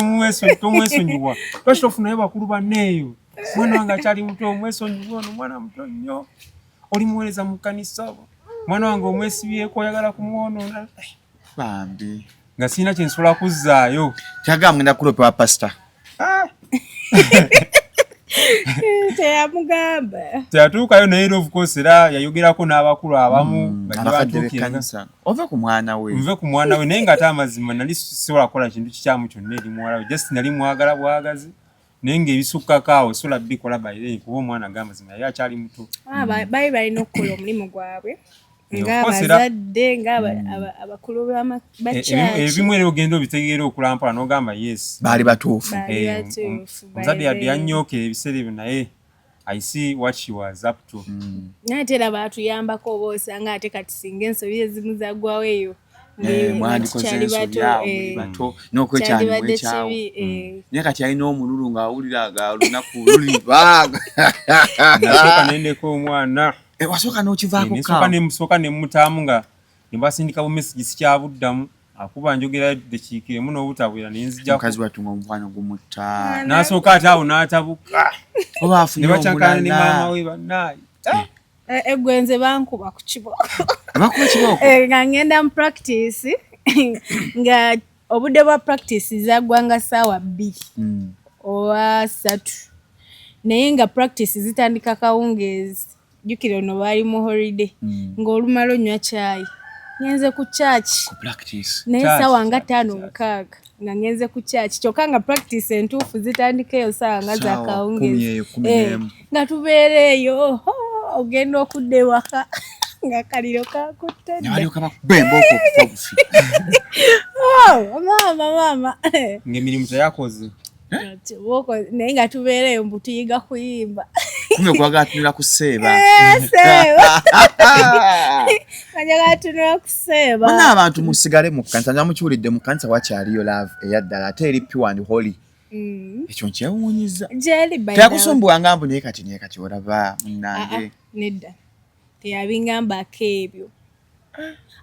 tomwesonyiwa? Lwaki tofunayo bakulu banneeyo? Mwana wange akyali muto, omwesonyiwa, ono mwana muto nnyo, oli muweereza mu kkanisa, mwana wange omwesibyeko, oyagala kumwonoona." Bambi. Nga sirina kyensobola kuzzaayo. Kyagamba ngenda kulopewa pasita. Teyamugamba. Teyatuukayo, naye era of course era yayogerako n'abakulu abamu bajje Abakadde batuukire. b'ekkanisa, ove ku mwana we. Nve ku mwana we, naye ng'ate amazima nali sisobola kukola kintu kikyamu kyonna eri muwala we, just nali mwagala bwagazi, naye ng'ebisukkako awo sobola bikola by then, kuba omwana g'amazima yali akyali muto. Ah, baali balina okukola omulimu gwabwe Of course era- ng'abazadde, ng'abakulu ba church. Ebimu era ogenda obitegeera okulampola n'ogamba yes. Baali batuufu. Baali batuufu. Omuzadde yadde By then. yannyookera ebiseera ebyo, naye I see what she was up to. Naye ate era baatuyambako, oba osanga ate kati singa ensobi ezimu zaggwawo eyo Eh, mwandikoze tukyali ensobi bato, awo muli bato n'okwekyani kyandibadde mwekyawo. kibi, eh. Naye kati alina omululu ng'awulira nga olunaku luliba. Nasooka nendeka omwana. Eh, wasooka n'okivaako? Nesooka Kaawo. Nemusooka nemutaamu nga nembasindika bu message, sikyabuddamu, akuba njogera ddakiika emu n'obutabwera nenzijako. Mukazi wattu nga omukwano gumutta. N'asooka ate awo n'atabuka. Oba afunye Ne bacankana ne maama omulala. we bannaaye. Egwe nze bankuba ku kibooko. Abakuba kibooko? Eh, nga ngenda mu practice, nga obudde bwa practice zaggwanga ssaawa 2 oba 3, naye nga practice zitandika kawungeezi. Jjukira ono baali mu holiday, ng'olumala onywa kyayi ngenze ku church. Practice. Naye Church, saawa nga church, 5 church. 6 nga ngenze ku church, kyokka nga practice entuufu zitandika eyo saawa nga za Saawa kawungeezi. 10 eyo, kumi n'emu. Nga tubeera eyo, ho, ogenda okudda ewaka nga kaliro kakutte Ne dda. balyoka bakuba embooko okufa obufi. Oh, maama, maama. Ng'emirimu teyakoze. Kibooko, naye nga tubeera eyo mbu tuyiga kuyimba. Kumbe okwagala tunula ku seeba. Eh, seeba, nga njagala tunula ku seeba. Muna abantu musigale mu kkanisa, nga mukiwulidde, mu kkanisa wakyaliyo love eyaddala ate eri pure and holy. Ekyo nkyewuunyiza. Gyeri by the way. Teyakusumbuwanga mbu naye kati olaba Ah, ah, munnange? Nedda, teyabingambako ebyo.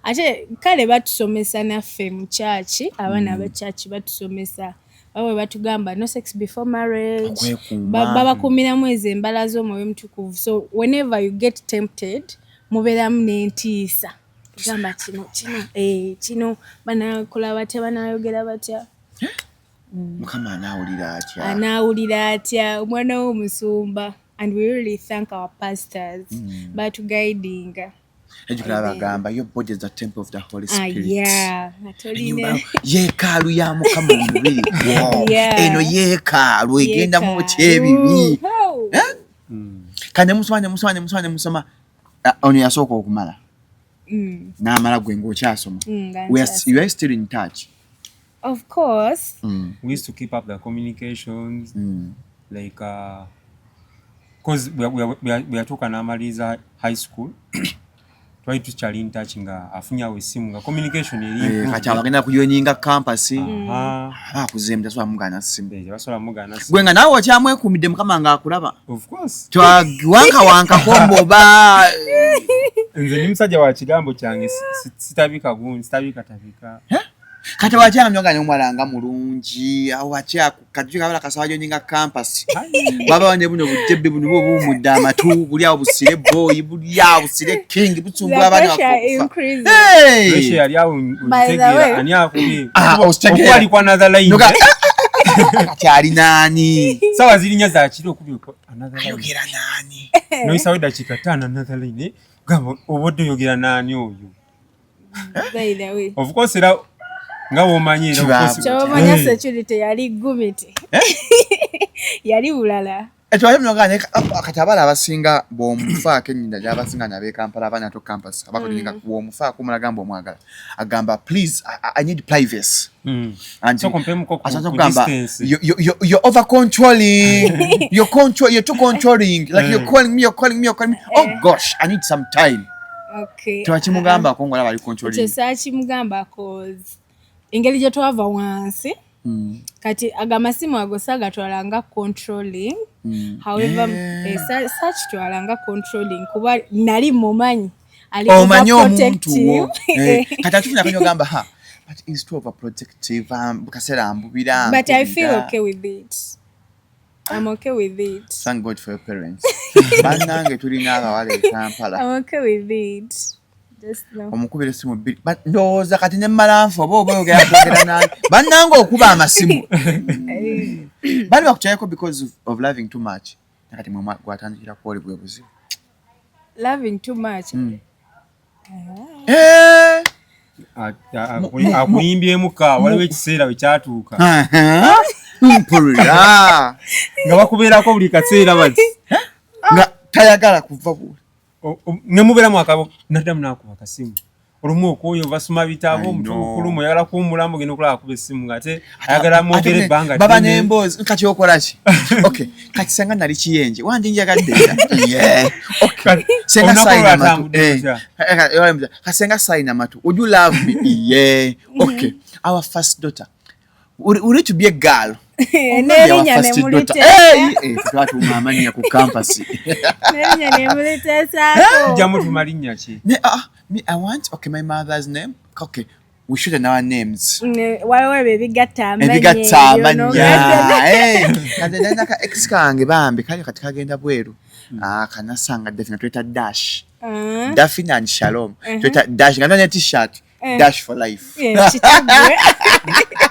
Ate kale batusomesa naffe mu kyaki, abaana abakyaki batusomesa, bawe batugamba no sex before marriage. Okwekuuma. Babakuumiramu ezo embala z'omwoyo omutukuvu, so whenever you get tempted mubeeramu n'entiisa, gamba kino kino, eh, kino banakola batya, banayogera batya. Mukama anaawulira atya? Anaawulira atya omwana w'omusumba? And we really thank our pastors batuguidinga. Ejjukira bagamba, "Your body is the temple of the Holy Spirit." Yeah, nga toline Ennyumba yeekaalu ya Mukama, omubiri gwo. Eno yeekaalu egendamu kyebibi. Oh. Kati nemusoma, nemusoma, nemusoma, nemusoma. Ah, ono yasooka okumala n'amala, gwe ng'okyasoma. Nga We nkyasoma. are still in touch? Of course. We used to keep up the communications, like 'cause bwe yatuuka n'amaliriza high school, twali tukyali in touch, nga afunye awo essimu, nga communication eri Eh, improved. Kati abagenda kujoininga campus, Aha. aba akuzeemu, tasobola mugaana ssimu. Eh, tebasobola mugaana ssimu. Gwe nga naawe okyamwekuumidde, Mukama ng'akulaba? Of course. Twawankawankako mboba? Nze ndi musajja wa kigambo kyange, sitabika gundi, sitabika tabika. Kati wakyamyo nga nomuwala nga mulungi awo, wakyakajukabala kasawa joininga campus, baba ne buno bujjebbe buno bwo buwumudde amatu, buli awo busire boyi, buli awo busire king, busumbula The abaana. pressure increases. Pressure yali awo. By the okitegeera way. ani akubye? Ah, okitegeera. Okuba ali ku another line. Kati ali naani? Sawa zirinya za kiro, okubye another line. Ayogera naani? Noyisawo eddakiika 5, another line. Eh, gamba obadde oyogera naani oyo? By the way, Of course, era nga bw'omanyi era of course- kyobamanya, Eh, security yali gumiti, yali bulala. Ekyo kati abaala abasinga bw'omufaako, ennyinda gy'abasinga nabe Kampala, abaana to campus abakolinga, bw'omufaako omulagamba omwagala, agamba, "Please, I need privacy." And So compare-muko asobola ku okugamba, distance. You're over controlling, you're control, you're too controlling, like you're calling me, you're calling me, you're calling me. Oh gosh, I need some time." Okay. Tewakimugambako ng'olaba ali Ekyo controlling? saakimugamba, 'cause engeri gye twava wansi, kati ago amasimu ago saagatwala nga controlling. However, saakitwala nga controlling kuba nali mumanyi ali Omanyi omuntu overprotective. wo. Eh, kati atufuna kanya ogamba, "Ha, but is too overprotective, kaseera mbubira." But I feel Nkubira. okay with it. I'm okay with it. Thank God for your parents. Bannange, tulina abawala e Kampala. I'm okay with it. Just now. Omukubira esimu bbiri. Ndowooza kati ne mmalanfu oba oyogera kwogera nange. Bannange, okuba amasimu bali bakukyayeko because of loving too much. Kati mwe gwatandikira kwoli bwe buzibu. Loving too much. Eh! Akuyimbyemu ka waliwo ekiseera we kyatuuka Aha. Mpulira. nga bakubeerako buli kaseera bati. Nga tayagala kuva buli. Ne mubeeramu akabo, naddamu n'akuba akasimu olumu, okwoyo basoma bitabo. I Omuntu know. omukulu oyagala kuwummulamu, ogenda okulaba akuba essimu ng'ate ayagala mwogere Ate ebbanga baba ddene. n'emboozi. Kati okola ki? Okay, kati senga nali kiyenje wandinjagadde era. Yeah. Okay. Senga Olunaku sayina matu. olwatambudde lutya? Kasenga sayina matu. Would you love me? Yeah. Okay. Our first daughter. Would it to be a girl? N'erinnya Our first daughter. nemuliteesa. Hey! Eh, twatuuma amannya ku campus. N'erinnya nemuliteesaako. Tujja mutuma linnya ki? Ne, ah, me, I want, okay, my mother's name. Okay, we shorten our names. Waliwo ebyo ebigatta amannya. Ebigatta Ebyo amannya. n'ogatta. Eh, kati nalina ka ex kange bambi, kali kati kagenda bweru. Ah, kanasanga Daphne, tweta Dash. Ah, Daphne and Shalom. Tweta Dash. Nga ne T-shirt. Dash for life. Yeah, kitagwe.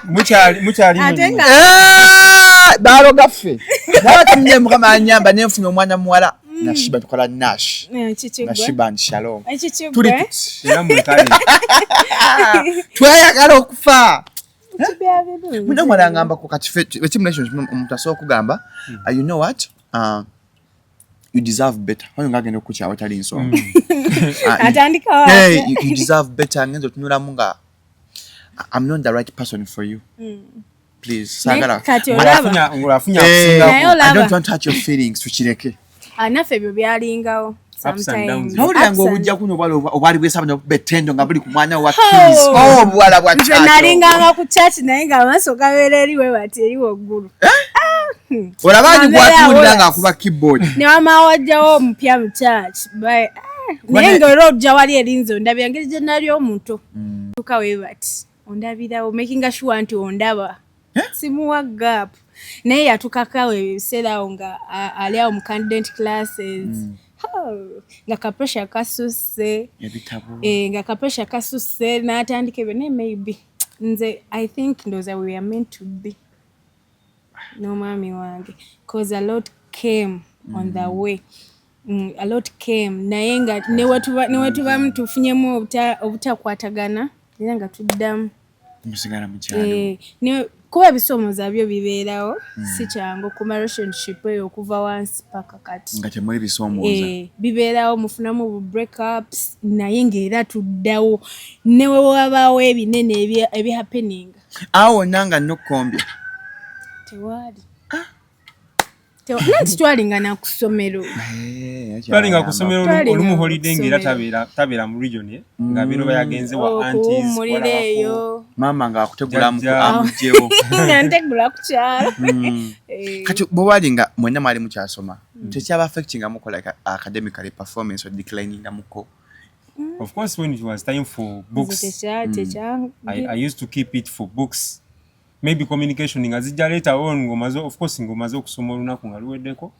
Mukyali Ate mulimu. nga Eh, baaloga ffe naye tumye. Mukama anyamba nenfuna omwana muwala, Nashiba, tukola Nash. Eh, kikigwe. Nashiba and Shalom. Ekikigwe. Tuli tuti. Era mwekale. Tweyagala okufa. Kibya birungi. Muno omwana angambako kati ffe relationship, omuntu asobola okugamba, "You know what, you deserve better." Oyo ng'agenda okukukyawa tali nsonga. Atandikawo Hey, atya? you deserve better. Ngenza otunulamu nga I'm not the right person for you. Please, Naye saagala. kati olaba Ng'afunye Eh, akusinga. Naye olaba. I don't want to hurt your feelings, tukireke. Ah, naffe ebyo byalingawo Ups and downs. sometimes. Nawulira Ups nga and- obujja kuno obwala obwali bwesaba nokuba ettendo nga buli ku mwana wa Oh. Keys. Oh, obuwala bwa Nze church. nalinganga ku church, naye nga amaaso gabeera eri we bati eri waggulu. Olaba ani Mabeera gwatuwulira awola. ng'akuba keyboard. Ne wama wajjawo omupya mu church. Naye nga era ojja wali erinze ondabira engeri gye nali omuto tuka we bati ondabirawo, makinga sure nti ondaba, simuwa gap. Naye yatukakawo ebiseera awo nga ali awo mu candidate classes. Oh, nga ka pressure kasusse. Ebitabo. Eh, nga ka pressure kasusse n'atandika ebyo. Naye maybe nze I think ndowooza we are meant to be. N'omwami wange, cause a lot came on the way. A lot came, naye nga newetubamu tufunyemu obutakwatagana, era nga tuddamu. Musigala mukyalo. Eh, kuba ebisomooza byo bibeerawo, si kyangu okuma relationship eyo okuva wansi paka kati. Nga temuli bisoomooza. Eh, bibeerawo, mufunamu bu breakups, naye ng'era tuddawo ne we wabaawo ebinene ebihappening. Awo wonna nga nokkombya? Tewaali. Nanti twalinga ku ssomero. Twalinga ku ssomero. Twalinga Olumu ku holiday ng'era ssomero. tabeera mu region, eh, nga biro bayagenze wa aunties. Okuwummulira eyo. Maama ng'akutegula. Jjajja. Amugyewo. Nga ntegula ku kyalo. Eh, Kati bwe wali nga mwenna mwali mukyasoma, tekyaba affectinga muko like academically, performance or declininga muko? Of course, when it was time for books, nze I used to keep it for books. Maybe communication nga zijja later on, ng'omaze, of course, ng'omaze okusoma, olunaku nga luweddeko,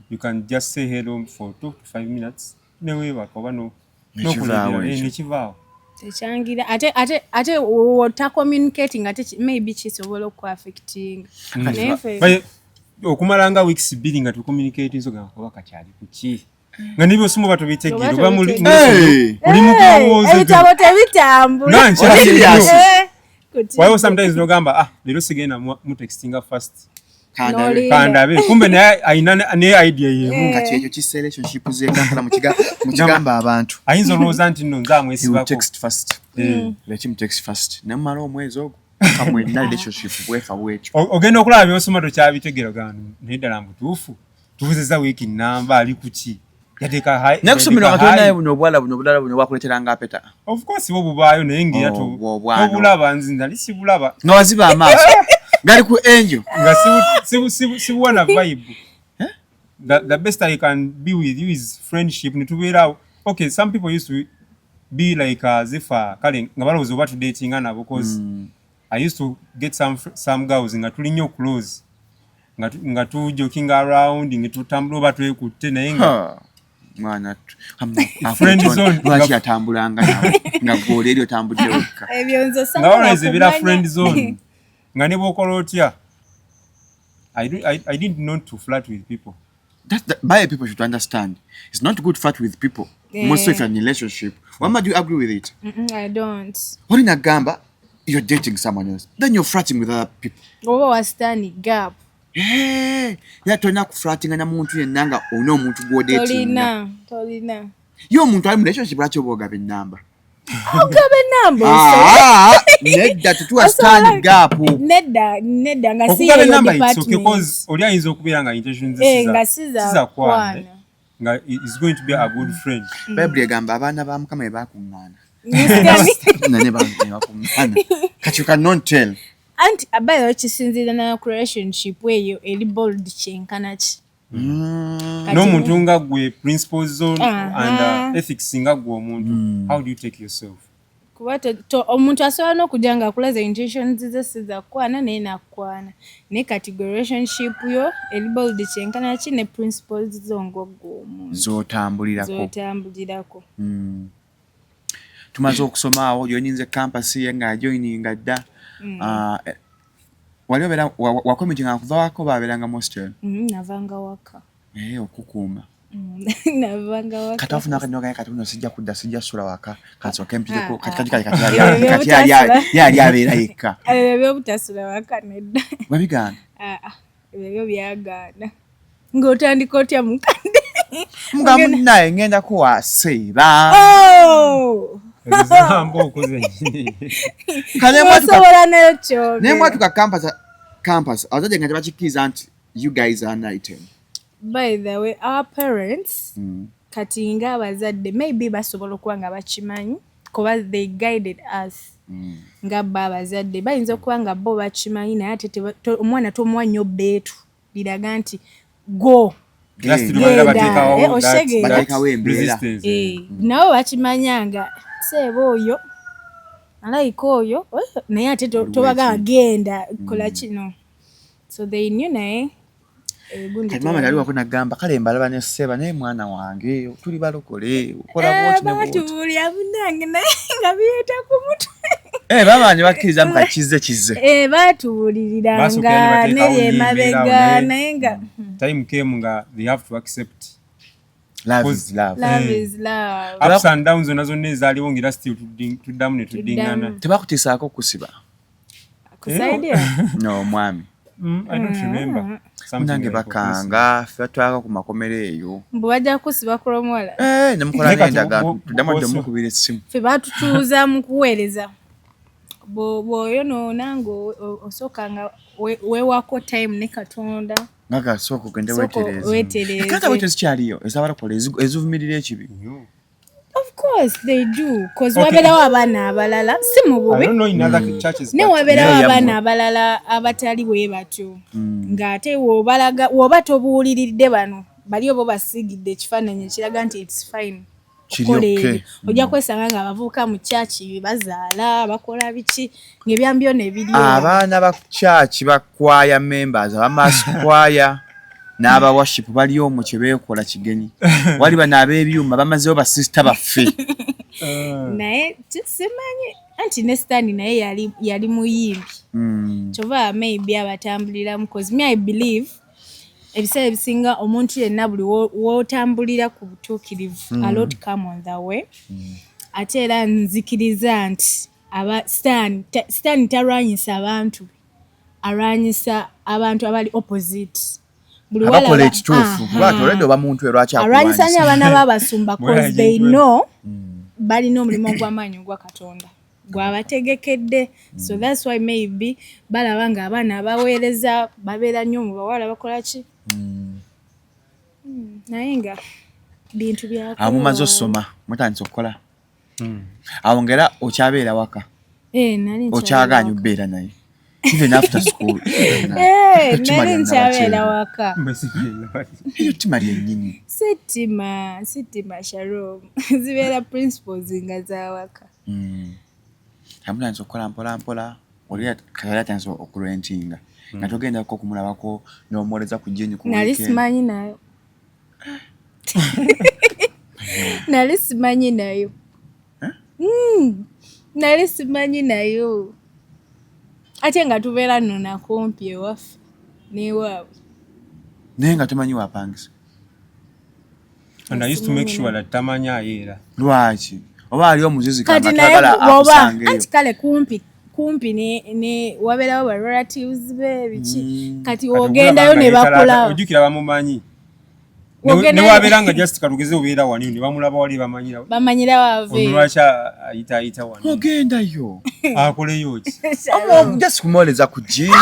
you can just say hello for 2 to 5 minutes neweebaka oba no Nekivaawo. N'okulabira, eh, Ekyo. nekivaawo. Tekyangira, ate wota communicating, ate maybe kisobola okuaffecting, naye But okumala nga weeks 2 nga tucommunicate, nsoga oba kakyali kuki, nga nebyosoma oba tobitegeera, Oba oba muli tobitegeera. Hey! oli mu kulowooza. Ebitabo tebitambula. Nga nkyali Serious? nnyo. Eh, kuti- Waliwo sometimes nogamba, ah, leero sigenda mutextinga first. Kandabe. N'olinda. Kandabe kumbe naye ayina naye idea yemu. Kati ekyo kissa relationship z'ekampala, mukigamba abantu. Ayinza olowooza nti nno nze You amwesibako. text first. Eh. Let him text first, nemumala omwezi ogwo kamwenna relationship bwefa bwekyo. Ogenda okulaba byosoma tokyabitegeera, gamba naye ddala mbutuufu tubuzeza wiiki namba, ali kuki, yateeka Naye kusomero yateeka nga tolinayo hi. buno obuwala buno obulala buno bwakuleeteranga apeta? Of course bo bubaayo, naye ngaera Oh, bw'obwana. tobulaba, nze nali sibulaba. Nga waziba amaaso gali ku angel. Nga sibuwa na vibe. The best I can be with you is friendship, netubeerawo. Okay, some people used to be like zifa kale nga balowooza oba tudatinga nabo, cause I used to get some girls nga tuli nnyo close, nga tu joking around, nga tutambula oba twekutte, naye nga Ha, mwana Friend zone. lwaki yatambulanga nawe nga gwola eri otambudde wekka? Ebyo nze nga saagala always ebeera kumanya. friend zone, nga ne bw'okola otya, I didn't know to flirt with people. By people should understand it's not good flirt with people, Yeah. most if you're in a relationship. Wama, do you agree with it? Mm-mm, I don't. Oli nagamba you're dating someone else, then you're flirting with other people. Oba wasitani gap. Hey, era tolina kuflirtinga na muntu yenna nga olina omuntu gw'odatinga. Tolina, tolina. Ye omuntu ali mu relationship, lwaki oba ogaba ennamba? Ogaba enamba? Ah, nedda, tetuwa stand gap. Nedda, nedda, nga si Okugaba yeyo enamba, it's okay, department. cause oli ayinza okubeera nga intentions ze Eh, nga si za si za kwana, kwana. eh, nga is going to be a good friend. Bayibuli egamba abaana ba Mukama bwe bakuŋŋaana Musitani. ne bakuŋŋaana, kati you cannot tell. Anti abayo kisinziira na ku relationship eyo eri bold kyenkana ki. Kati N'omuntu nga gwe, principles zo and ethics nga gwe omuntu, how do you take yourself? Kuba omuntu asobola n'okujja nga akulaza intentions ze si za kukwana, naye nakukwana, naye kati gwe relationship yo eri bold kyenkana ki ne principles zo ng'ogwe omuntu z'otambulirako. Z'otambulirako. Tumaze okusoma awo, joininze campus ye nga yajoininga dda. Ah, wali obeera wakomitinga kuva waka oba abeeranga mu hostel? Navanga waka. Eh, okukuuma. Navanga waka. Kati wafuna akanywa, kati uno sijja kudda, sijja sula waka, kansooke mpiteko. Ah, Kati ah. kati kati kati Ebyo kati byobutasula. yali abeera yekka. Ebyo byobutasula waka, nedda. Wabigaana? Ah, ah, ebyo byo byagaana, ng'otandika otya mukadde? Nga munnaye ŋŋendako waseeba. Oh! Ezamba okoze. Osobola nayo kyogera. Naye mwatuka campus, abazadde nga tebakikkiriza nti you guys are an item? By the way, our parents, kati ng'abazadde, maybe basobola okuba nga bakimanyi kuba they guided us. Nga bo abazadde bayinza okuba nga bo bakimanyi, naye ate omwana tomuwa nnyo beetu liraga nti go. Just Genda. babeera Genda. bateekawo Eh, oshege. Bateekawo embeera. resistance. Eh, nabo bakimanya nga seeba oyo alayika oyo, eh, naye ate tobagamba genda kola kino, so they knew, naye gundi Kati maama yali wako nagamba, kale mbalaba ne sseba, naye mwana wange tuli balokole, okola Eh, bwoti ne bwoti. Baatubuulira munange, naye nga bireeta ku mutwe. Eh, baba ne bakkiriza mu kakize kize. Eh, baatubuuliriranga neri emabega naye nga time came nga they have to accept. Love is love. Love eh. is love. Ups and downs zonna zonna ezaaliwo ng'era still tuddamu ne tuddingana. Tebakutiisaako kusiba? Kusaidia? No, mwami. I don't remember. Munange bakanga ffe batwalako ku makomero eyo. Mbu bajja kusiba ku lw'omuwala. Eh, ne mukola n'endagaano tuddamu adde omukubira essimu. Ffe batutuuza mu kuweereza. Bw'oyonoona ng'osooka nga weewaako time ne Katonda. Nga sooka ogende weetereeze. Ekkanisa bwetyo zikyaliyo ez'abalokole ezivumirira ekibi. Of course they do, cause wabeerawo abaana abalala si mu bubi ne wabeerawo abaana abalala abatali bwe batyo ng'ate w'obalaga w'oba tobuuliridde bano bali oba obasiigidde ekifaananyi ekiraga nti it's fine okukola ebyo ojja kwesanga nga abavubuka mu kyaki bazaala bakola biki ng'ebyambyo ne biri abaana ba kyaki ba choir members aba mass choir n'aba worship bali omwo kye beekola kigenyi wali bano ab'ebyuma bamazeewo basisita baffe. Naye simanyi anti ne Sitaani naye yali yali muyimbi kyova maybe abatambuliramu, cause me I believe ebiseera ebisinga omuntu yenna buli w'otambulira ku butuukirivu, a lot come on the way. Ate era nzikiriza nti aba Sitaani talwanyisa abantu, alwanyisa abantu abali opposite. Buli abakola ekituufu lwaki olwedde oba muntu we lwaki alwanyisa nnyo abaana b'abasumba, cause they know balina omulimu ogw'amaanyi ogwa Katonda gwabategekedde. So that's why maybe balaba nga abaana abaweereza babeera nnyo mu bawala bakola ki, naye nga bintu bya Awo mumaze osoma, mutandise okukola, awo ngaera okyabeera waka? Eh, nali nkyali Okyagaanye waka. okubeera naye even after school? Eh, Ettima nali lyonna nkyabeera bakyera. waka. Eryo ttima lyennyini. Sittima, sittima Shalom, zibeera principles nga zawaka. Amutandise okukola mpola mpola, oli kali atandise okurentinga nga togendako okumulabako n'omwoleza ku jini ku Nali weekend. simanyi nayo, nali simanyi nayo. Nali simanyi nayo, ate nga tubeera nno nakumpi ewaffe n'ewaabwe. Naye nga tomanyi wapangisa? And I used to make sure that tamanya era. Lwaki? Oba ali omuzizi? Kati naye bwoba anti kale kumpi kumpi ne wabeerawo ba relatives be biki, kati ogendayo ne bakulaba. Ojjukira bamumanyi. Newabeera nga just kalugeze obeera wani ne bamulaba wali bamanyira. Bamanyira wave. Ono lwaki ayita ayita wano? Ogendayo. Akoleyo ki? Just kumwoleza ku jini,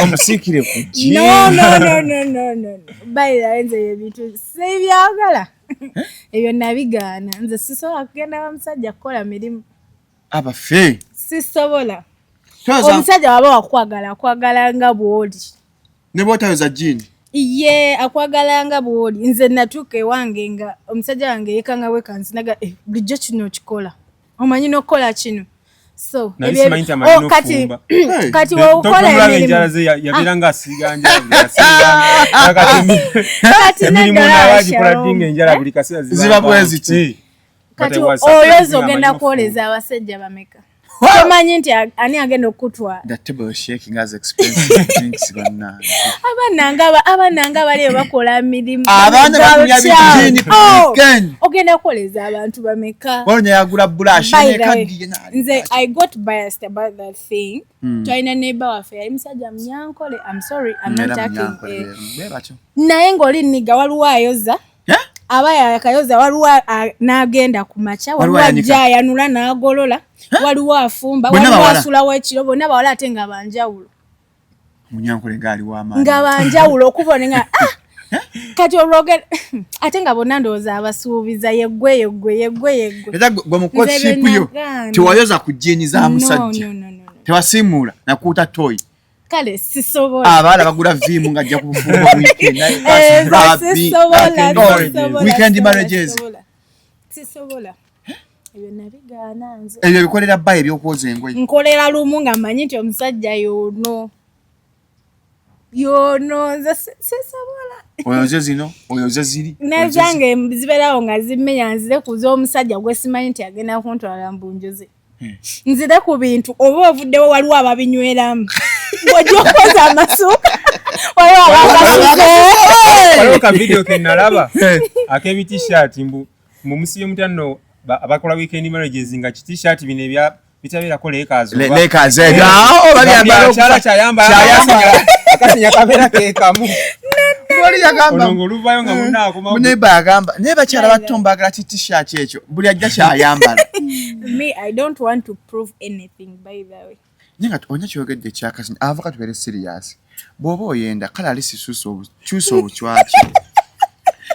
omusiikire ku jini. No, no, no, no, no, no. By the way, nze ebintu sibyagala ebyo, nabigaana. Nze sisobola kugenda wa musajja kukola mirimu. Abaffe. Sisobola. Omusajja waba wakwagala, akwagala nga bw'oli. Ne bwotayoza jini? Ye akwagala nga bw'oli. Nze natuuka ewange nga omusajja wange yekanga wekanzinaga, eh, bulijjo kino okikola, omanyi n'okukola kino, so Nali simanyi nti amanyi kati n'okufumba. Kati wokola emirimu enjala ze yabeera nga asiiga njala, kati emirimu nedda. naaba agikola ddi nga enjala buli kaseera ziba bwe ziti? Kati oyoza ogenda kwoleza abasajja bameka? Tomanyi nti ani agenda okukutwala. The table is shaking as expensive drinks, bannange. Abaana nga bali bakola mirimu. Abaana bakunya bijini ku weekend. Ogenda kukoleza abantu bameka? Waliwo yagula brush. By the way, nekaddiye. Nze I got biased about that thing. Twalina neighbor waffe yali musajja munyankole. I'm sorry, I'm not talking, eh, naye ng'oli nniga waliwo ayoza, aba yakayoza, waliwo n'agenda ku makya, waliwo Waliwo ayanika. ajja ayanula n'agolola, waliwo afumba, Bonna waliwo bawala? asulawo ekiro. Bonna bawala ate nga banjawulo. Munyankole ngaali w'amaanyi. Nga banjawulo okuva ne nga ah! Kati olwogera ate nga bonna ndowooza abasuubiza yeggwe yeggwe yeggwe yeggwe. Era gwe mu Nze courtship yo bye nagaana. tewayoza ku jini za No, musajja? no, no, no, no. Tewasiimuula nakuuta toyi? Kale sisobola. Abaala bagula viimu ng'ajja ku bufumbo weekend. Eh, Rabbi, sisobola, sisobola, weekend sisobola, marriages. sisobola. Sisobola, ebyo nabigaana nze. Ebyo bikolera bba ebyokwoza engoye? Nkolera lumu nga mmanyi nti omusajja yono yono, nze sisobola. Oyoze zino, oyoze ziri. Nezange zibeerawo nga zimenya, nzire ku z'omusajja gwe simanyi nti agenda kuntwala mbunjuze. Nzire ku bintu oba ovuddewo, waliwo ababinyweramu ng'ojja okwoza amasuuka, waliwo abagasuze. Waliwo ka video ke nalaba ak'ebitishaati, mbu musibye mutya nno abakola weekend marriages, nga kitishaati bino ebya bitabeerako leekazi. Leekazi ebyo, oba byambala. Kyala kyayambala. Kyayambala. Akasinya kabeera kekamu. Oli yagamba ono ng'oluvayo nga munnaakoma. Muneiba yagamba, naye bakyala bato mbagala kitishaati ekyo, buli ajja kyayambala. Me, I don't want to prove anything, by the way. Naye nga olina kyogedde ekyakasinya, ava katubeere serious. Bw'oba oyenda kale ali sisusa kyusa obucwaki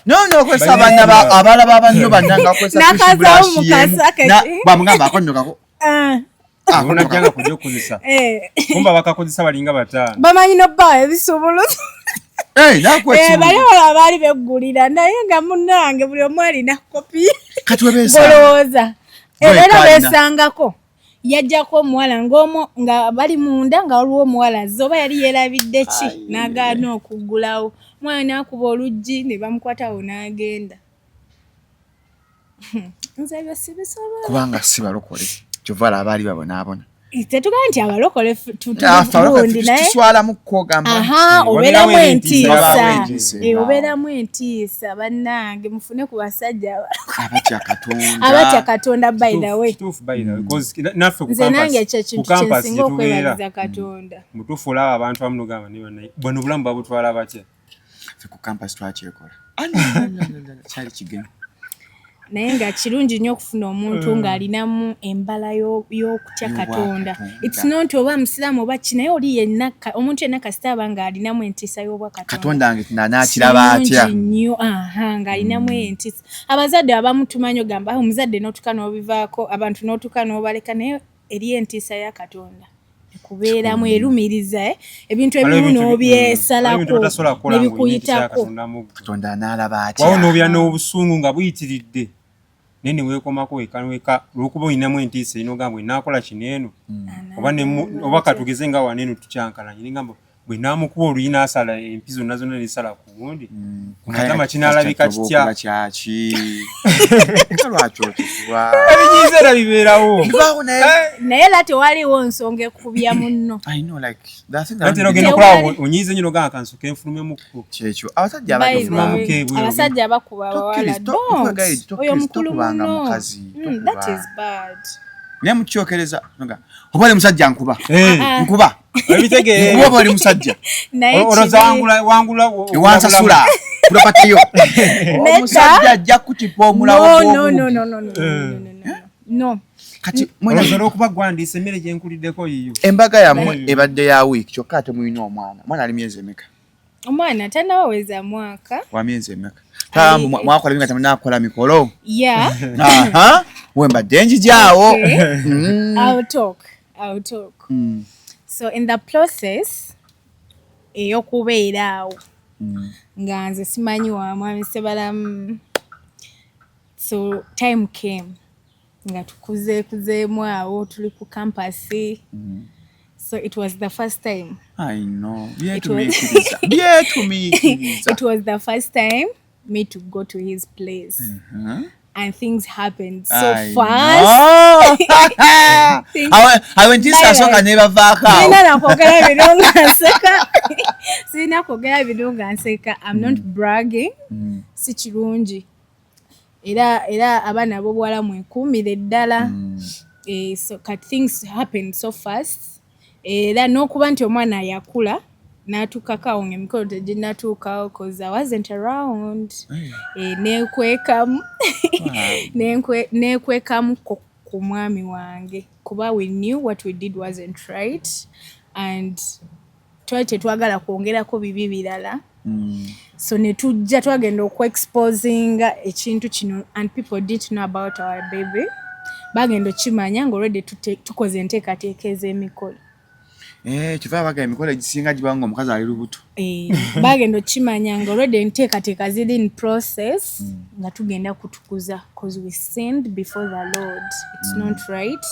nono okozesa abaana abalaba banno bannanga bakozesa. N'akazaawo mu kasaka. Bamugamba akonnokako. Ah, onajjanga kujja okukozesa. Kumba bakakozesa balinga bataano. Bamanyi nobbawa ebisumuluzo. Bali wala baali beggulira, naye nga munnange buli omu alina kopi. Kati webeesanga. Golowooza era Gwekaana. beesangako yajjako omuwala ng'omu nga bali munda, nga waliwo omuwala azze, oba yali yeerabidde ki, n'agaana okuggulawo. Omwana n'akuba oluggi ne bamukwatawo n'agenda. Nze ebyo sibisobola. Kubanga si balokole, kyova alaba abaali babonaabona. Tetugamba nti abalokole Afe abalokole gundi, naye tuswalamu kwogamba. Aha. Eh, Obeeramu wabeerawo entiisa. entiisa. Wabaawo entiisa. Eh, obeeramu entiisa. Bannange, mufune ku basajja abatya Katonda. Abatya Katonda, by the way. Kituufu, by the way, 'cause naffe ku Nze campus- nange ekyo ku ekintu campus kyensinga gye tubeera, okwebaliza Katonda. Mutuufu, olaba abantu abamu nogamba, "Ne bannaye, bano obulamu babutwala batya?" Ffe ku campus twakyekola. Ah, no, no, no, no, no, kyali kigenyi. Naye nga kirungi nnyo okufuna omuntu ng'alinamu embala y'okutya Y'obwa Katonda. Katonda. It's not oba musiraamu oba ki, naye oli yenna omuntu yenna kasita aba ng'alinamu entiisa y'obwa Katonda. Katonda wange naakiraba atya? Kirungi nnyo, aha, ng'alinamu entiisa. Abazadde abamu tumanyi ogamba, "Ah, omuzadde," n'otuka n'obivaako, abantu n'otuka n'obaleka, naye eri entiisa ya Katonda ekubeeramu, erumiriza, eh? Ebintu Waliwo ebimu waliwo ebintu byotasobola n'obyesalako kukola ng'olina entiisa ya nebikuyitako. Katonda mu ggwe. Katonda anaalaba Wawo atya? n'obeera n'obusungu nga buyitiridde, naye ne weekomako weka weka olw'okuba olinamu entiisa erina ogamba, "Bwe naakola kino eno," oba oba katugeze nga wano eno tukyankalanye, nengamba bwe naamukuba oluyi n'asala empi zonna zonna nesala ku gundi ku matama, kinaalabika kitya? Okuba kyaki? Nga lwaki okikuba? Ebinyiiza era bibeerawo. Bibaawo, naye Naye era tewaliwo nsonga ekubya munno. I know, like that thing. Ate era ogenda okulaba onyiize nnyo nogamba, "Kansoke nfulumemukko." Kyekyo, abasajja By the abato. way, ebweru. abasajja bakuba abawala. Tokkiriza- Don't. tokkiriza Oyo mukulu tokubanga muno. mukazi, tokuba. That is bad. Naye mukyokereza nga oba oli musajja, nkuba, Ah. nkuba, ebitegeere. nkuba oba oli musajja. Naye Olowooza kibi. wangula wangula. Ewansasula property yo, omusajja ajja kutipa omulawo. No, no, no, gw'obuugi. no, no, no, no, no, no, no. Kati Olowooza olwokuba gwandiisa emmere gye nkuliddeko yiyo. Embaga yammwe ebadde ya wiiki, kyokka ate mulina omwana. Omwana ali myezi emeka? Omwana tannawaweza mwaka. Wa myezi emeka? Tambu mwakola binga temunakola mikolo. Yeah. Aha, wembadde njijaawo. Okay. I'll talk. I'll talk. So in the process ey'okubeera awo nga nze simanyi wa mwami Sebalamu, so time came nga tukuzeekuzeemu awo tuli ku campus. So it was the first time. I know. Byetumiikiriza, byetumiikiriza. It was the first time me to go to his place and things happened so I fast. know. Awo entiisa asooka nebavaako awo. Sirina nakwogera bino nga nseka, sirina kwogera bino nga nseka. I'm not bragging, si kirungi. Era abaana ab'obuwala mwekuumire ddala. Eh, so kati things happened so fast, era n'okuba nti omwana yakula n'atuukako awo ng'emikolo teginnatuukawo, 'cause I wasn't around. Eh, neekwekamu neekwekamu ku mwami wange kuba we knew what we did wasn't right and twali tetwagala kwongerako bibi birala. So ne tujja twagenda okuexposinga ekintu kino and people didn't know about our baby. Bagenda okimanya nga already tukoze enteekateeka ez'emikolo. Eh, kyova baga emikolo egisinga giba nga omukazi ali lubuto. Eh, bagenda okimanya nga already enteekateeka ziri in process, nga tugenda kutukuza, 'cause we sinned before the Lord. It's not right.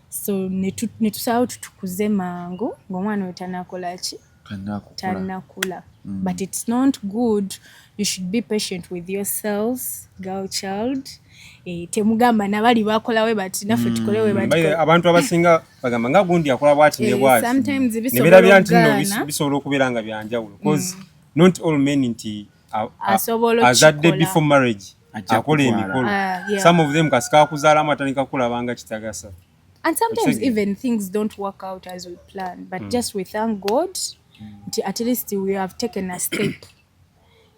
So ne tusalawo tutukuze mangu ng'omwana oyo tanakola ki. Tannakula. But it's not good. You should be patient with yourselves, girl child. Temugamba nabali bakolawe bati naffe tukolewe bati. Abantu abasinga bagamba nga gundi akola bwati ne bwati. Sometimes ne birabira nti nno bisobola okubeera nga byanjawulo because not all men nti azadde before marriage akola emikolo. Some of them kasika akuzaalamu atandika kulaba nga kitagasa. And sometimes even things don't work out as we plan, but just we thank God nti at least we have taken a step.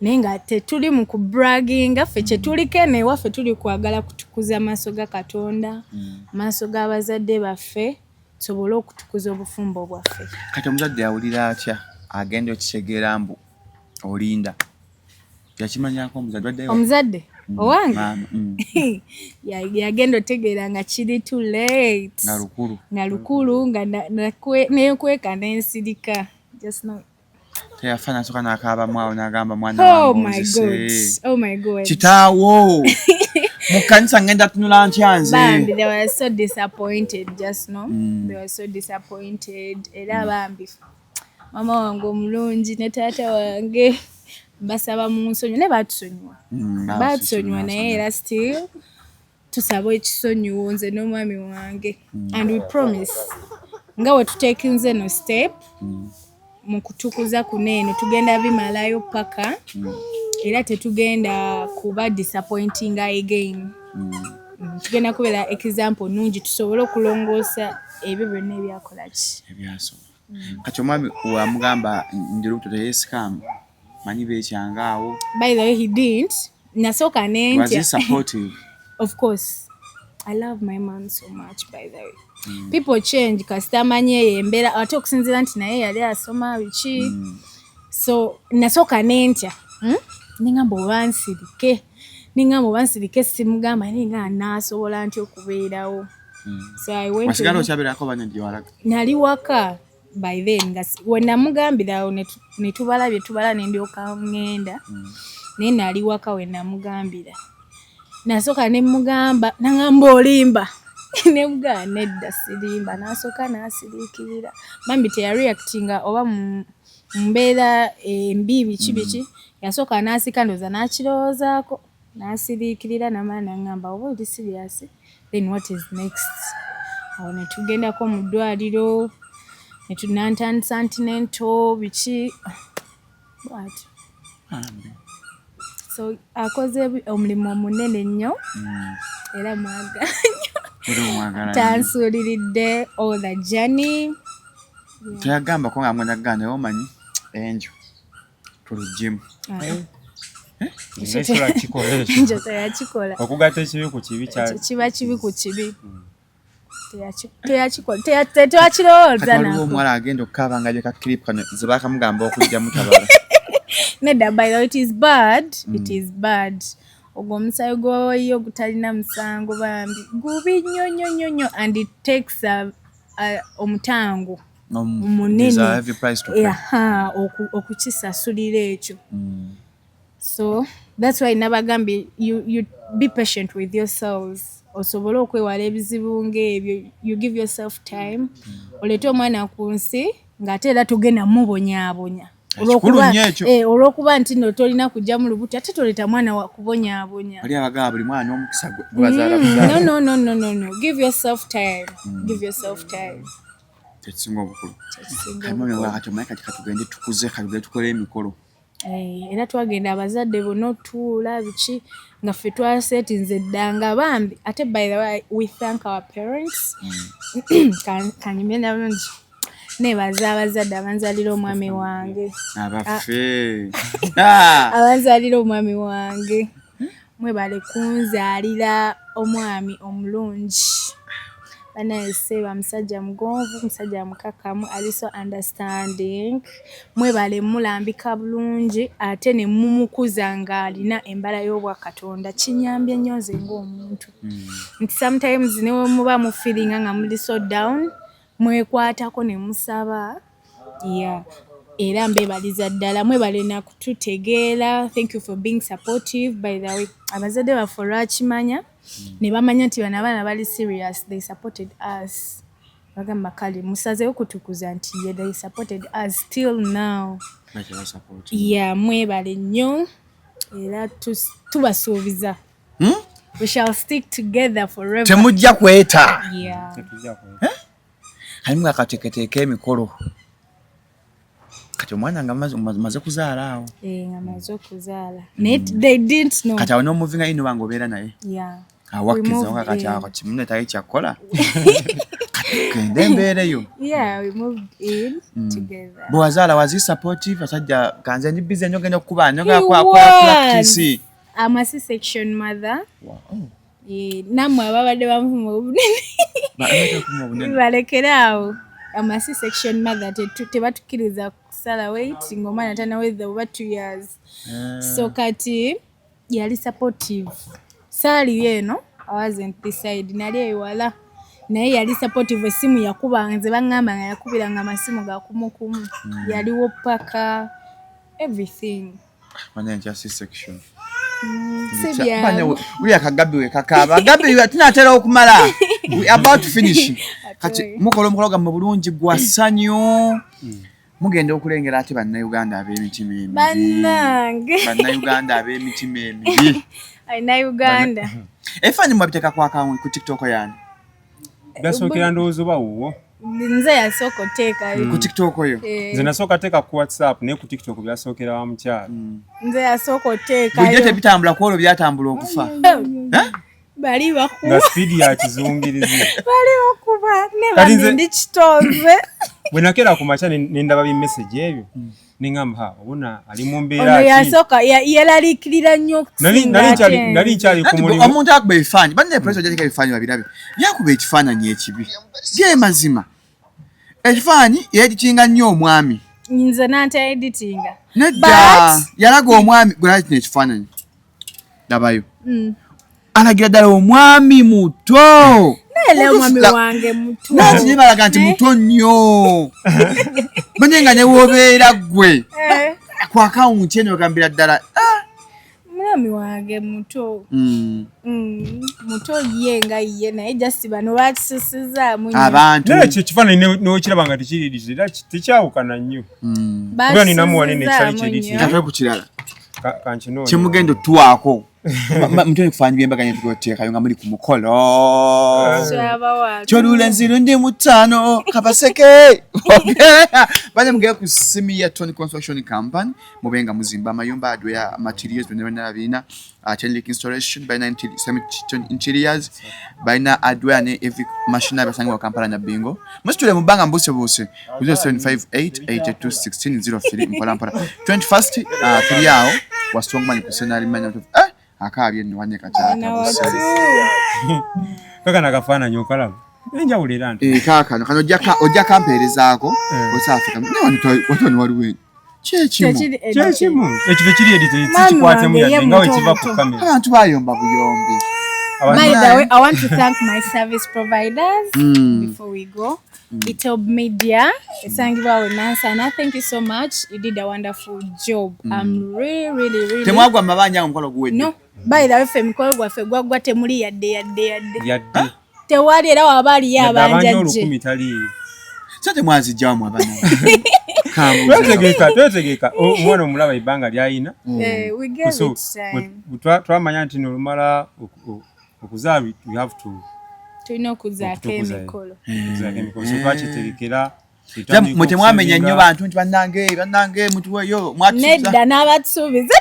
Naye nga tetuli mu kubraginga, ffe kyetuliko eno ewaffe tuli kwagala kutukuza amaaso ga Katonda, amaaso g'abazadde baffe, tusobole okutukuza obufumbo bwaffe. Kati omuzadde awulira atya agenda okitegeera mbu olinda? Yakimanyako omuzadde waddeyo? Omuzadde owange Maama, yagenda otegeera nga kiri too late. Nga lukulu. Nga lukulu, nga nekweka nensirika. Just know. Teyafa nasooka n'akaabamu awo n'agamba mwana Oh wange my onzise. God. Oh my God. Kitaawo mu kkanisa ngenda tunula ntya nze? Bambi, they were so disappointed, just know. They were so disappointed. Era bambi mama wange omulungi ne taata wange basaba mu nsonyiwa, naye baatusonyiwa. Baatusonyiwa, naye era still tusaba ekisonyiwo nze n'omwami wange. And we promise nga we tutekinze no step mu kutukuza kuno eno tugenda bimalayo paka, era tetugenda kuba disappointing again. Tugenda kubeera example nungi tusobole okulongoosa ebyo byonna ebyakola ki. Ebyasoba. Kati omwami wamugamba ndi lubuto teyeesikaamu, manyi beekyanga awo? By the way, he didn't. Nasooka Was he nentya. supportive? Of course, I love my man so much. By the way, people change kasita amanyi eyo embeera, ate okusinziira nti naye yali asoma biki. So nasooka nentya, Nengamba oba nsirike, nengamba oba nsirike simugamba, naye nga naasobola ntya okubeerawo? So I went Wasigala okyabeerako banya gye walaga? Nali waka by then nga we namugambira awo ne tubala bye tubala ne ndyoka ŋŋenda, naye nali waka we namugambira. Nasooka ne mugamba, nangamba olimba, ne mugamba nedda sirimba. Nasooka n'asiriikirira, bambi teyareactinga oba mu mbeera embi biki biki. Yasooka n'asika, ndowooza n'akirowoozaako, n'asiriikirira, namala n'aŋŋamba oba oli serious, then what is next? Awo ne tugendako mu ddwaliro, nantandisa antenatal biki bwatyo. So akoze omulimu omunene nnyo, era mwagala nnyo. Era omwagala nnyo. Tansuuliridde all the journey. Teyagambako nga mwena naye omanyi enjo tulugimu? Nsobola kikola ekyo. Ekyo teyakikola. Okugatta ekibi ku kibi kya Ekyo kiba kibi ku kibi. Teyakikola, tetwakirowooza Kati waliwo nako. omuwala agenda okukaaba nga gye ka clip kano ze bakamugamba okujja mutabala. Nedda, by the way, it is bad, it is bad. Ogwo omusaayi gwawayo gutalina musango bambi gubi nnyo nnyo nnyo nnyo, and it takes omutango There's a munene heavy price to pay. Aha, okukisasulira ekyo. So that's why nabagambye you be patient with yourselves osobole okwewala ebizibu ng'ebyo. You give yourself time, oleete omwana ku nsi ng'ate era togenda mubonyaabonya. Ekikulu nnyo ekyo. Olw'okuba nti no tolina kujja mu lubuto, ate toleeta mwana wa kubonyaabonya. Wali abagamba buli mwana n'omukisa gwe gubazaala No, buzaala. no, no, no, no, no, give yourself time, give yourself time. Kyekisinga obukulu. Kyekisinga Kati mwami obukulu. kati omanyi kati katugende tukuze, katugende tukole emikolo. Era twagenda, abazadde bonna otuula biki nga ffe twasetinze dda nga bambi. Ate by the way, we thank our parents. Kanyumye nabungi, nebaza abazadde abanzalira omwami wange. Abaffe. Abanzalira omwami wange, mwebale kunzaalira omwami omulungi. Banaye seeba musajja mugonvu, musajja mukakamu, ali so understanding. Mwebale mulambika bulungi ate ne mumukuza ng'alina embala y'obwakatonda. Kinyambye nnyo nze ng'omuntu nti sometimes ne we muba mufeelinga nga muli so down, mwekwatako ne musaba. Yeah, era mbeebaliza ddala, mwebale nakututegeera. Thank you for being supportive. By the way, abazadde baffe olwakimanya ne bamanya nti bano abaana bali serious, they supported us. Bagamba kale musazeewo kutukuza nti ye they supported us till now. Yeah, mwebale nnyo era tubasuubiza. We shall stick together forever. Temujja kweta. Yeah. Kalimu akateeketeeka emikolo. Kati omwana nga maze kuzaala awo. Eh, nga maze okuzaala. Naye they didn't know. Kati awo n'omuvinga ino wange obeera naye. Yeah. Awakkiriza kati ako kimu tayi kyakukola. Kati tugende embeera eyo. Yeah, we moved in together. Bwe wazaala was he supportive? Asajja kanze ndi busy nnyo genda okukuba nnyo nga practice. I'm a C-section mother. Wow. Nammwe ababadde banvuma obunene. Balekere awo. I'm a C-section mother. Tebatukkiriza kusala weight ng'omwana tanaweza oba 2 years. So kati yali supportive. Saali eno, I wasn't this side. Nali ewala. Naye yali supportive, essimu yakuba nze baŋŋamba nga yakubiranga amasimu ga kumukumu. Yaliwo paka everything. Bane nkya C-section. Si byangu. Uli akagabi we kakaaba. Gabi tunatera okumala. We are about to finish. Kati mukola omukolo gwammwe bulungi gwa ssanyu. Mugenda okulengera ate bannayuganda ab'emitima emibi. Bannange. Bannayuganda ab'emitima emibi. Bannayuganda. Ebifaananyi mwabiteeka ku account ku TikTok yani? Byasookera ndowooza oba wuwo. Nze yasooka oteekayo. Ku TikTok oyo? Nze nasooka teeka ku WhatsApp naye ku TikTok byasookera wa mukyala. Nze yasooka oteekayo. Bulijjo tebitambula ku olwo byatambula okufa. Bali bakuba. Nga sipiidi ya kizungirizi. Bali bakuba ne bambi ndi kitonze. Bwe nakeera ku makya ne ndaba bi message ebyo. Ne ŋŋamba ha obona ali mu mbeera ki. Ono yasooka yeeraliikirira nnyo okusinga ate. Nali nkyali ku mulimu. Omuntu akuba ebifaananyi banne president ojja teeka ebifaananyi babirabe. Yakuba ekifaananyi ekibi. Ge mazima. Ekifaananyi yeeditinga nnyo omwami. Nze nanta editinga. Nedda yalaga omwami gwe laba kino ekifaananyi. Labayo. Alagira ddala omwami muto. Naye omwami wange muto. Nanti naye balaga nti muto nnyo. Manye nga ne w'obeera ggwe. Ku akawunti eno ogambira ddala. Mwami wange muto. Muto ye nga ye naye just bano bakisusizzaamu nnyo. Abantu. Naye ekyo ekifaananyi n'okiraba nga tekiri edited era tekyawukana nnyo. Kuba ninamu wanene ekitali kyeditinga. Katwe ku kirala. Kankinoonya. Kyemugenda otuwaako. Mutone kufaanyi by'embaga ne tugoteekayo nga muli ku mukolo. Kyolula enziru ndi mutaano kabaseke. Bane mugende ku simu ya Tony Construction Company mube nga muzimba amayumba, hardware, materials byonna byonna birina, chain link installation, balina interiors, balina hardware ne every machinery basangibwa Kampala na Bingo. Musitule mu bbanga mbuusebuuse ku 0758 821603 mpola mpola. 21st tuli awo wa Strongman ku Senari Manya. Akaabye nno wanye kataata busale. Kaka nakafaananyi okalaba. Enjawulo era nti. Kaakano kano ojja kampeerezaako osaafika. Naye wano waliwo kyekimu. Kyekimu. Ekyo tekiri edited, sikikwatemu yadde nga wekiva ku kamera. Abantu bayomba buyombi. By the way, I want to thank my service providers before we go. Itob Media, esangibwa Nansana. Thank you so much. You did a wonderful job. I'm really, really, really. Temwagwa amabanja omukolo guwedde. No. By the way, ffe emikolo gwaffe gwaggwa temuli yadde yadde yadde. Yadde. Tewali era waba aliyo abanja Abanja gye. 1000 taliiyo. So temwazijjamu abaana. Twetegeka omwana omulaba ebbanga ly'alina. We gave So it time. twamanya nti nolumala okuzaala we have to Tulina okuzaako emikolo. Okuzaako emikolo. So twakiterekera. Mwe temwamenya nnyo bantu nti bannange bannange mutuweeyo Nedda n'abatusuubiza.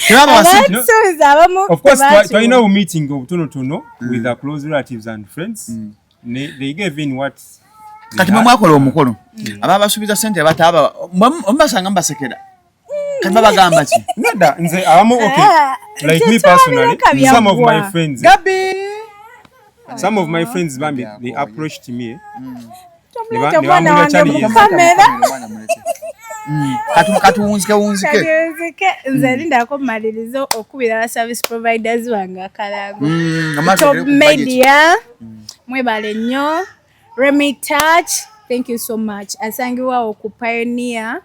Tebabawasa. Abatusuubiza abamu Of course tebatuwa. twalina obu meeting obutonotono with our close relatives and friends. They gave in what they Kati mwe had. mwakola omukolo ababasuubiza ssente bataaba mubasanga mubasekera kati babagamba ki? Nedda nze abamu okay. Ah, Like me personally, tetwabireka some of my byaggwa. friends, Gabi some of my friends bambi they approached me. Tomuleeta omwana wange mu kamera. Katuwunzike wunzike. Kati nze lindako mmalirize okubira aba service providers bange akalango. Amaaso Top gere ku budget. Media, mwebale nnyo. Remy Touch, thank you so much. Asangibwawo ku Pioneer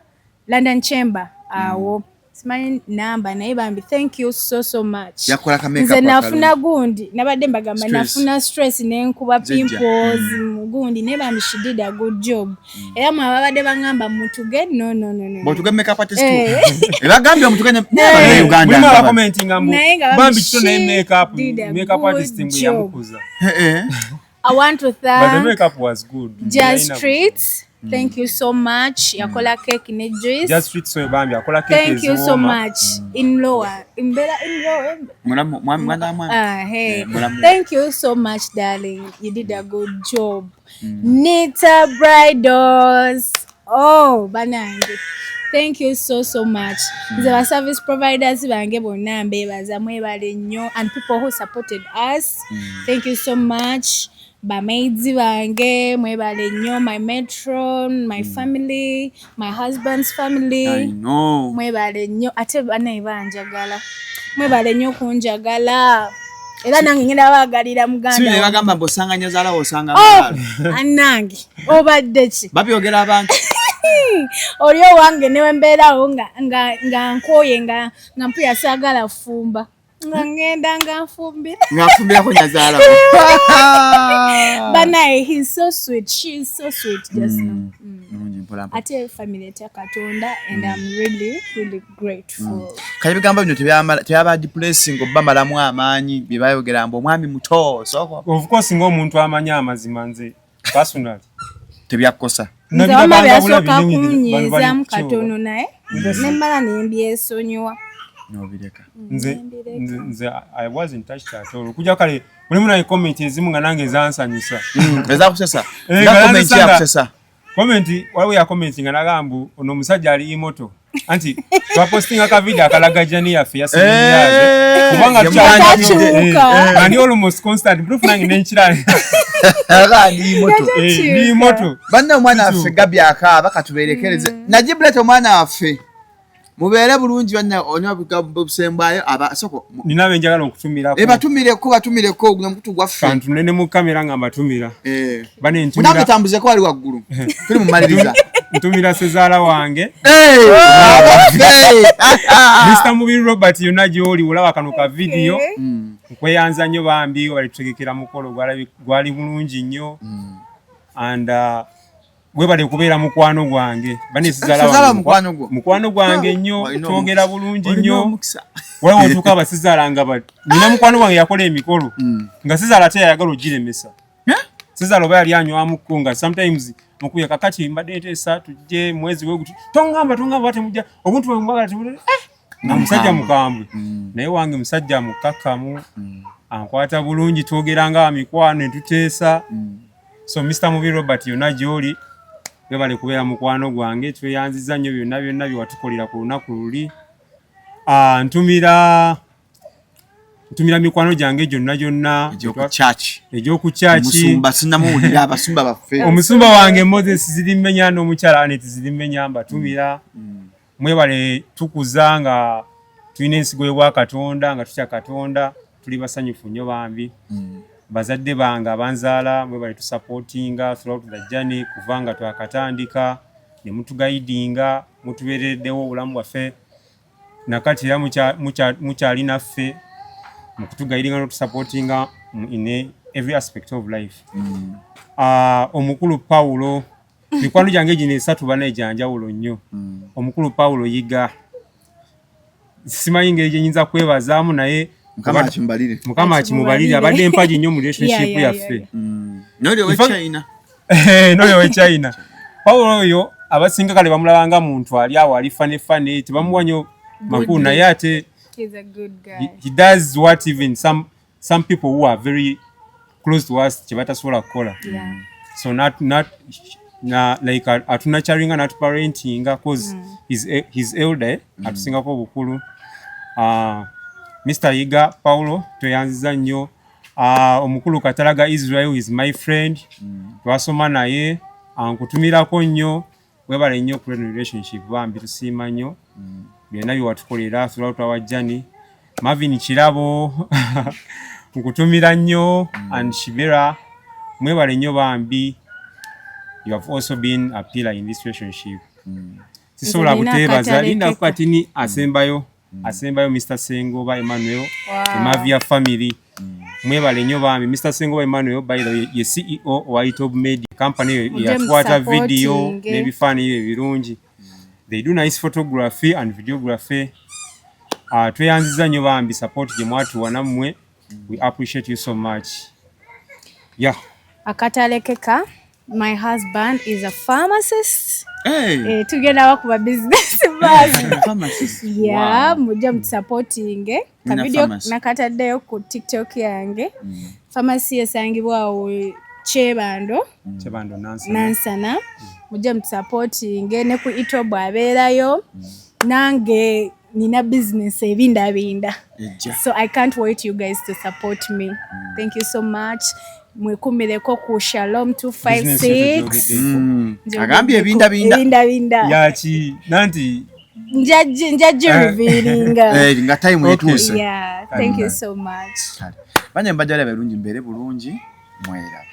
London Chamber awo. Simanyi namba, naye bambi, thank you so so much. Yakola ka makeup. Nze nafuna gundi, nabadde mbagamba. Stress. Nafuna stress nenkuba Zijja. pimples mu gundi, naye bambi, she did a good job. Era mwe ababadde baŋŋamba mutuge, no, no, no, no. Bw'otuge makeup artist. Eh. Ebagambye omutuge ne Uganda. Mulimu abakomentinga mbu Naye nga bambi kito, naye she makeup did a makeup good artist mbu job. yamukuza. Eh, eh. I want to But the thank makeup was good. Jazz Yalina- Street. Thank you so much. Yakola cake ne juice. Jazz Street, so bambi akola cake Thank you so eziwooma. much. In lower. In Bella in lower. Mulamu mwana wa mwami. Ah, hey. Eh, mulamu. Thank you so much, darling. You did a good job. Nita Bridals. Oh, banange. Thank you so so much. Nze ba service providers bange bonna mbeebaza, mwebale nnyo, and people who supported us. Thank you so much. Bamaids bange mwebale nnyo, my matron, my family, my husband's family. I know. Mwebale nnyo, ate banaye banjagala, mwebale nnyo kunjagala, era nange ngenda baagalira Si muganda ne wange. bagamba mbu osanga nnyazaala wo, osanga Oh, mukyala. annange obadde ki? Babyogera abantu. Oli owange newembeerawo nga nkooye, nga mpuya, saagala fumba, nga ngenda nga nfumbira. Ng'afumbirako nnyazaala wo. Banaye, he's so sweet, she is so sweet, just now. Mulungi, mpola mpola. Ate family etya Katonda, and I'm really really grateful. Kale ebigambo bino tebyaba depressing oba malamu amaanyi bye bayogera mbu omwami muto sooka? Of course, ng'omuntu amanyi amazima, nze personally Tebyakukosa? Nze wamma nabirabanga byasooka bulabi bano bali kunyiizaamu ku kyoba. katono, naye nemmala nembyesonyiwa. N'obireka. Nze I wasn't touched at all. Okujja kale mulimu naye comment ezimu nga nange zansanyusa. Ezakusesa? Eh, nga nga comment nansanga- yakusesa? Comment, waliwo ya comment nga nagamba mbu ono omusajja ali imoto, anti twapostinga ka video akalaga journey yaffe ya 7 years Eh, kubanga Takyuka. ani almost constant proof nange nenkira. Aga ndi moto. Ndi moto. Banne, omwana waffe Gabi akaaba, katubeerekereze. Najibuleta, omwana waffe, mubeere bulungi banne, onywa busembwayo aba soko. Nina benjagala okutumirako. Eh, batumireko, batumireko guno mukutu gwaffe. Kantunule ne mu kamera nga mbatumira. Eh. Bane, Munange, ntumira tambuzeko wali waggulu, tuli mumaliriza. Ntumira sezaala wange, Eh, abaffe. Mr Mubiri Robert, yonna gy'oli olaba kano ka vidiyo, nkweyanza nnyo bambi, walitutegekera mukolo gwali bulungi nnyo, and webale kubeera mukwano gwange. Bane, Sezaala sizaala wange mukwano gwo? Mukwano gwange nnyo. Olina Twogera bulungi olina nnyo. omukisa. Waliwo otuuka abasizaala nga bali, nina mukwano gwange yakola emikolo nga sizaala ate yayagala ogiremesa. Sizaala oba yali anywamuko, nga sometimes mukuya, kakati mbadde nteesa tujje mwezi weguti, tongamba, tongamba, temujja obuntu bwe mwagala, nga musajja mukambwe, naye wange musajja mukakkamu, ankwata bulungi, twogera nga mikwano netuteesa. So Mr Mubi Robert, yonna gy'oli, webale kubeera mukwano gwange, tweyanziza nnyo byonna byonna byewatukolera ku lunaku luli. Ah, ntumira mikwano gyange gyonna gyonna Egy'oku church. Egy'oku church. Musumba sinnamuwulira, abasumba baffe. Omusumba wange Moses Zirimenya n'omukyala Anet Zirimenya, mbatumira. Mwebale tukuza nga tulina ensigo y'obwakatonda, nga tutya Katonda, tuli basanyufu nnyo bambi. Bazadde bange abanzaala, mwebale tusupportinga throughout the journey, kuva nga twakatandika ne mutuguidinga, mutubeerereddewo obulamu bwaffe, nakati era mukyali naffe mu kutuguidinga n'otusupportinga in every aspect of life. Ah, omukulu Pawulo, mikwano gyange gino esatu bana gyanjawulo nnyo. Omukulu Pawulo Yiga, simanyi ngeri gye nyinza kwebazaamu, naye Mukama akimbalire. Mukama akimubalire, abadde empagi nnyo mu relationship yaffe. Noli owe China. N'oyo owe China, Pawulo oyo, abasinga kale bamulabanga muntu ali awo ali funny funny, tebamuwa nnyo makulu, naye ate He's a good guy. he does what even some people who are very close to us kye batasobola kukola. So not na like atunurturinga natuparentinga, cause he's elder, eh? Atusingako obukulu. Mr Yiga Paulo, tweyanziza nnyo. Omukulu Katalaga Israel is my friend, twasoma naye, ankutumirako nnyo, webale nnyo ku relationship bambi, tusiima nnyo byonna byewatukolera throughout our journey. Marvin Kirabo, nkutumira nnyo, and Shibera, mwebale nnyo bambi, you have also been a pillar in this relationship. Sisobola Nze nina buteebaza. akatale Linda keka. katini asembayo, asembayo Mr Sengoba Emmanuel, Emavia family. Mwebale nnyo bambi. Mr Sengoba Emmanuel, by the way, ye CEO wa Itob Media company eyo Mujje yakwata video musupportinge. n'ebifaananyi ebyo ebirungi. They do nice photography and videography. Tweyanziza nnyo bambi support gye mwatuwa nammwe. We appreciate you so much. Yeah. Akatalekeka, my husband is a pharmacist. Hey. Eh, tugenda bakuba business basi. Pharmacist. Yeah, Wow. mujja mutusupportinge. Nina Kavidiyo pharmacy. nakataddeyo ku TikTok yange. Pharmacy esangibwawo Kyebando. Kyebando Nansana. Nansana. Mujje mutusupportinge ne ku Itobo abeerayo. Nange nina business ebindabinda. Ejja. So I can't wait you guys to support me. Thank you so much. Mwekumireko ku Shalom Business 256. yetu Agambye ebindabinda. Ebindabinda. Yaki nanti Njaji revealinga. Eh, nga time Okay. etuuse. Yeah, thank you so much. Kale. Banye mbajjala birungi, mbeere bulungi, mweraba.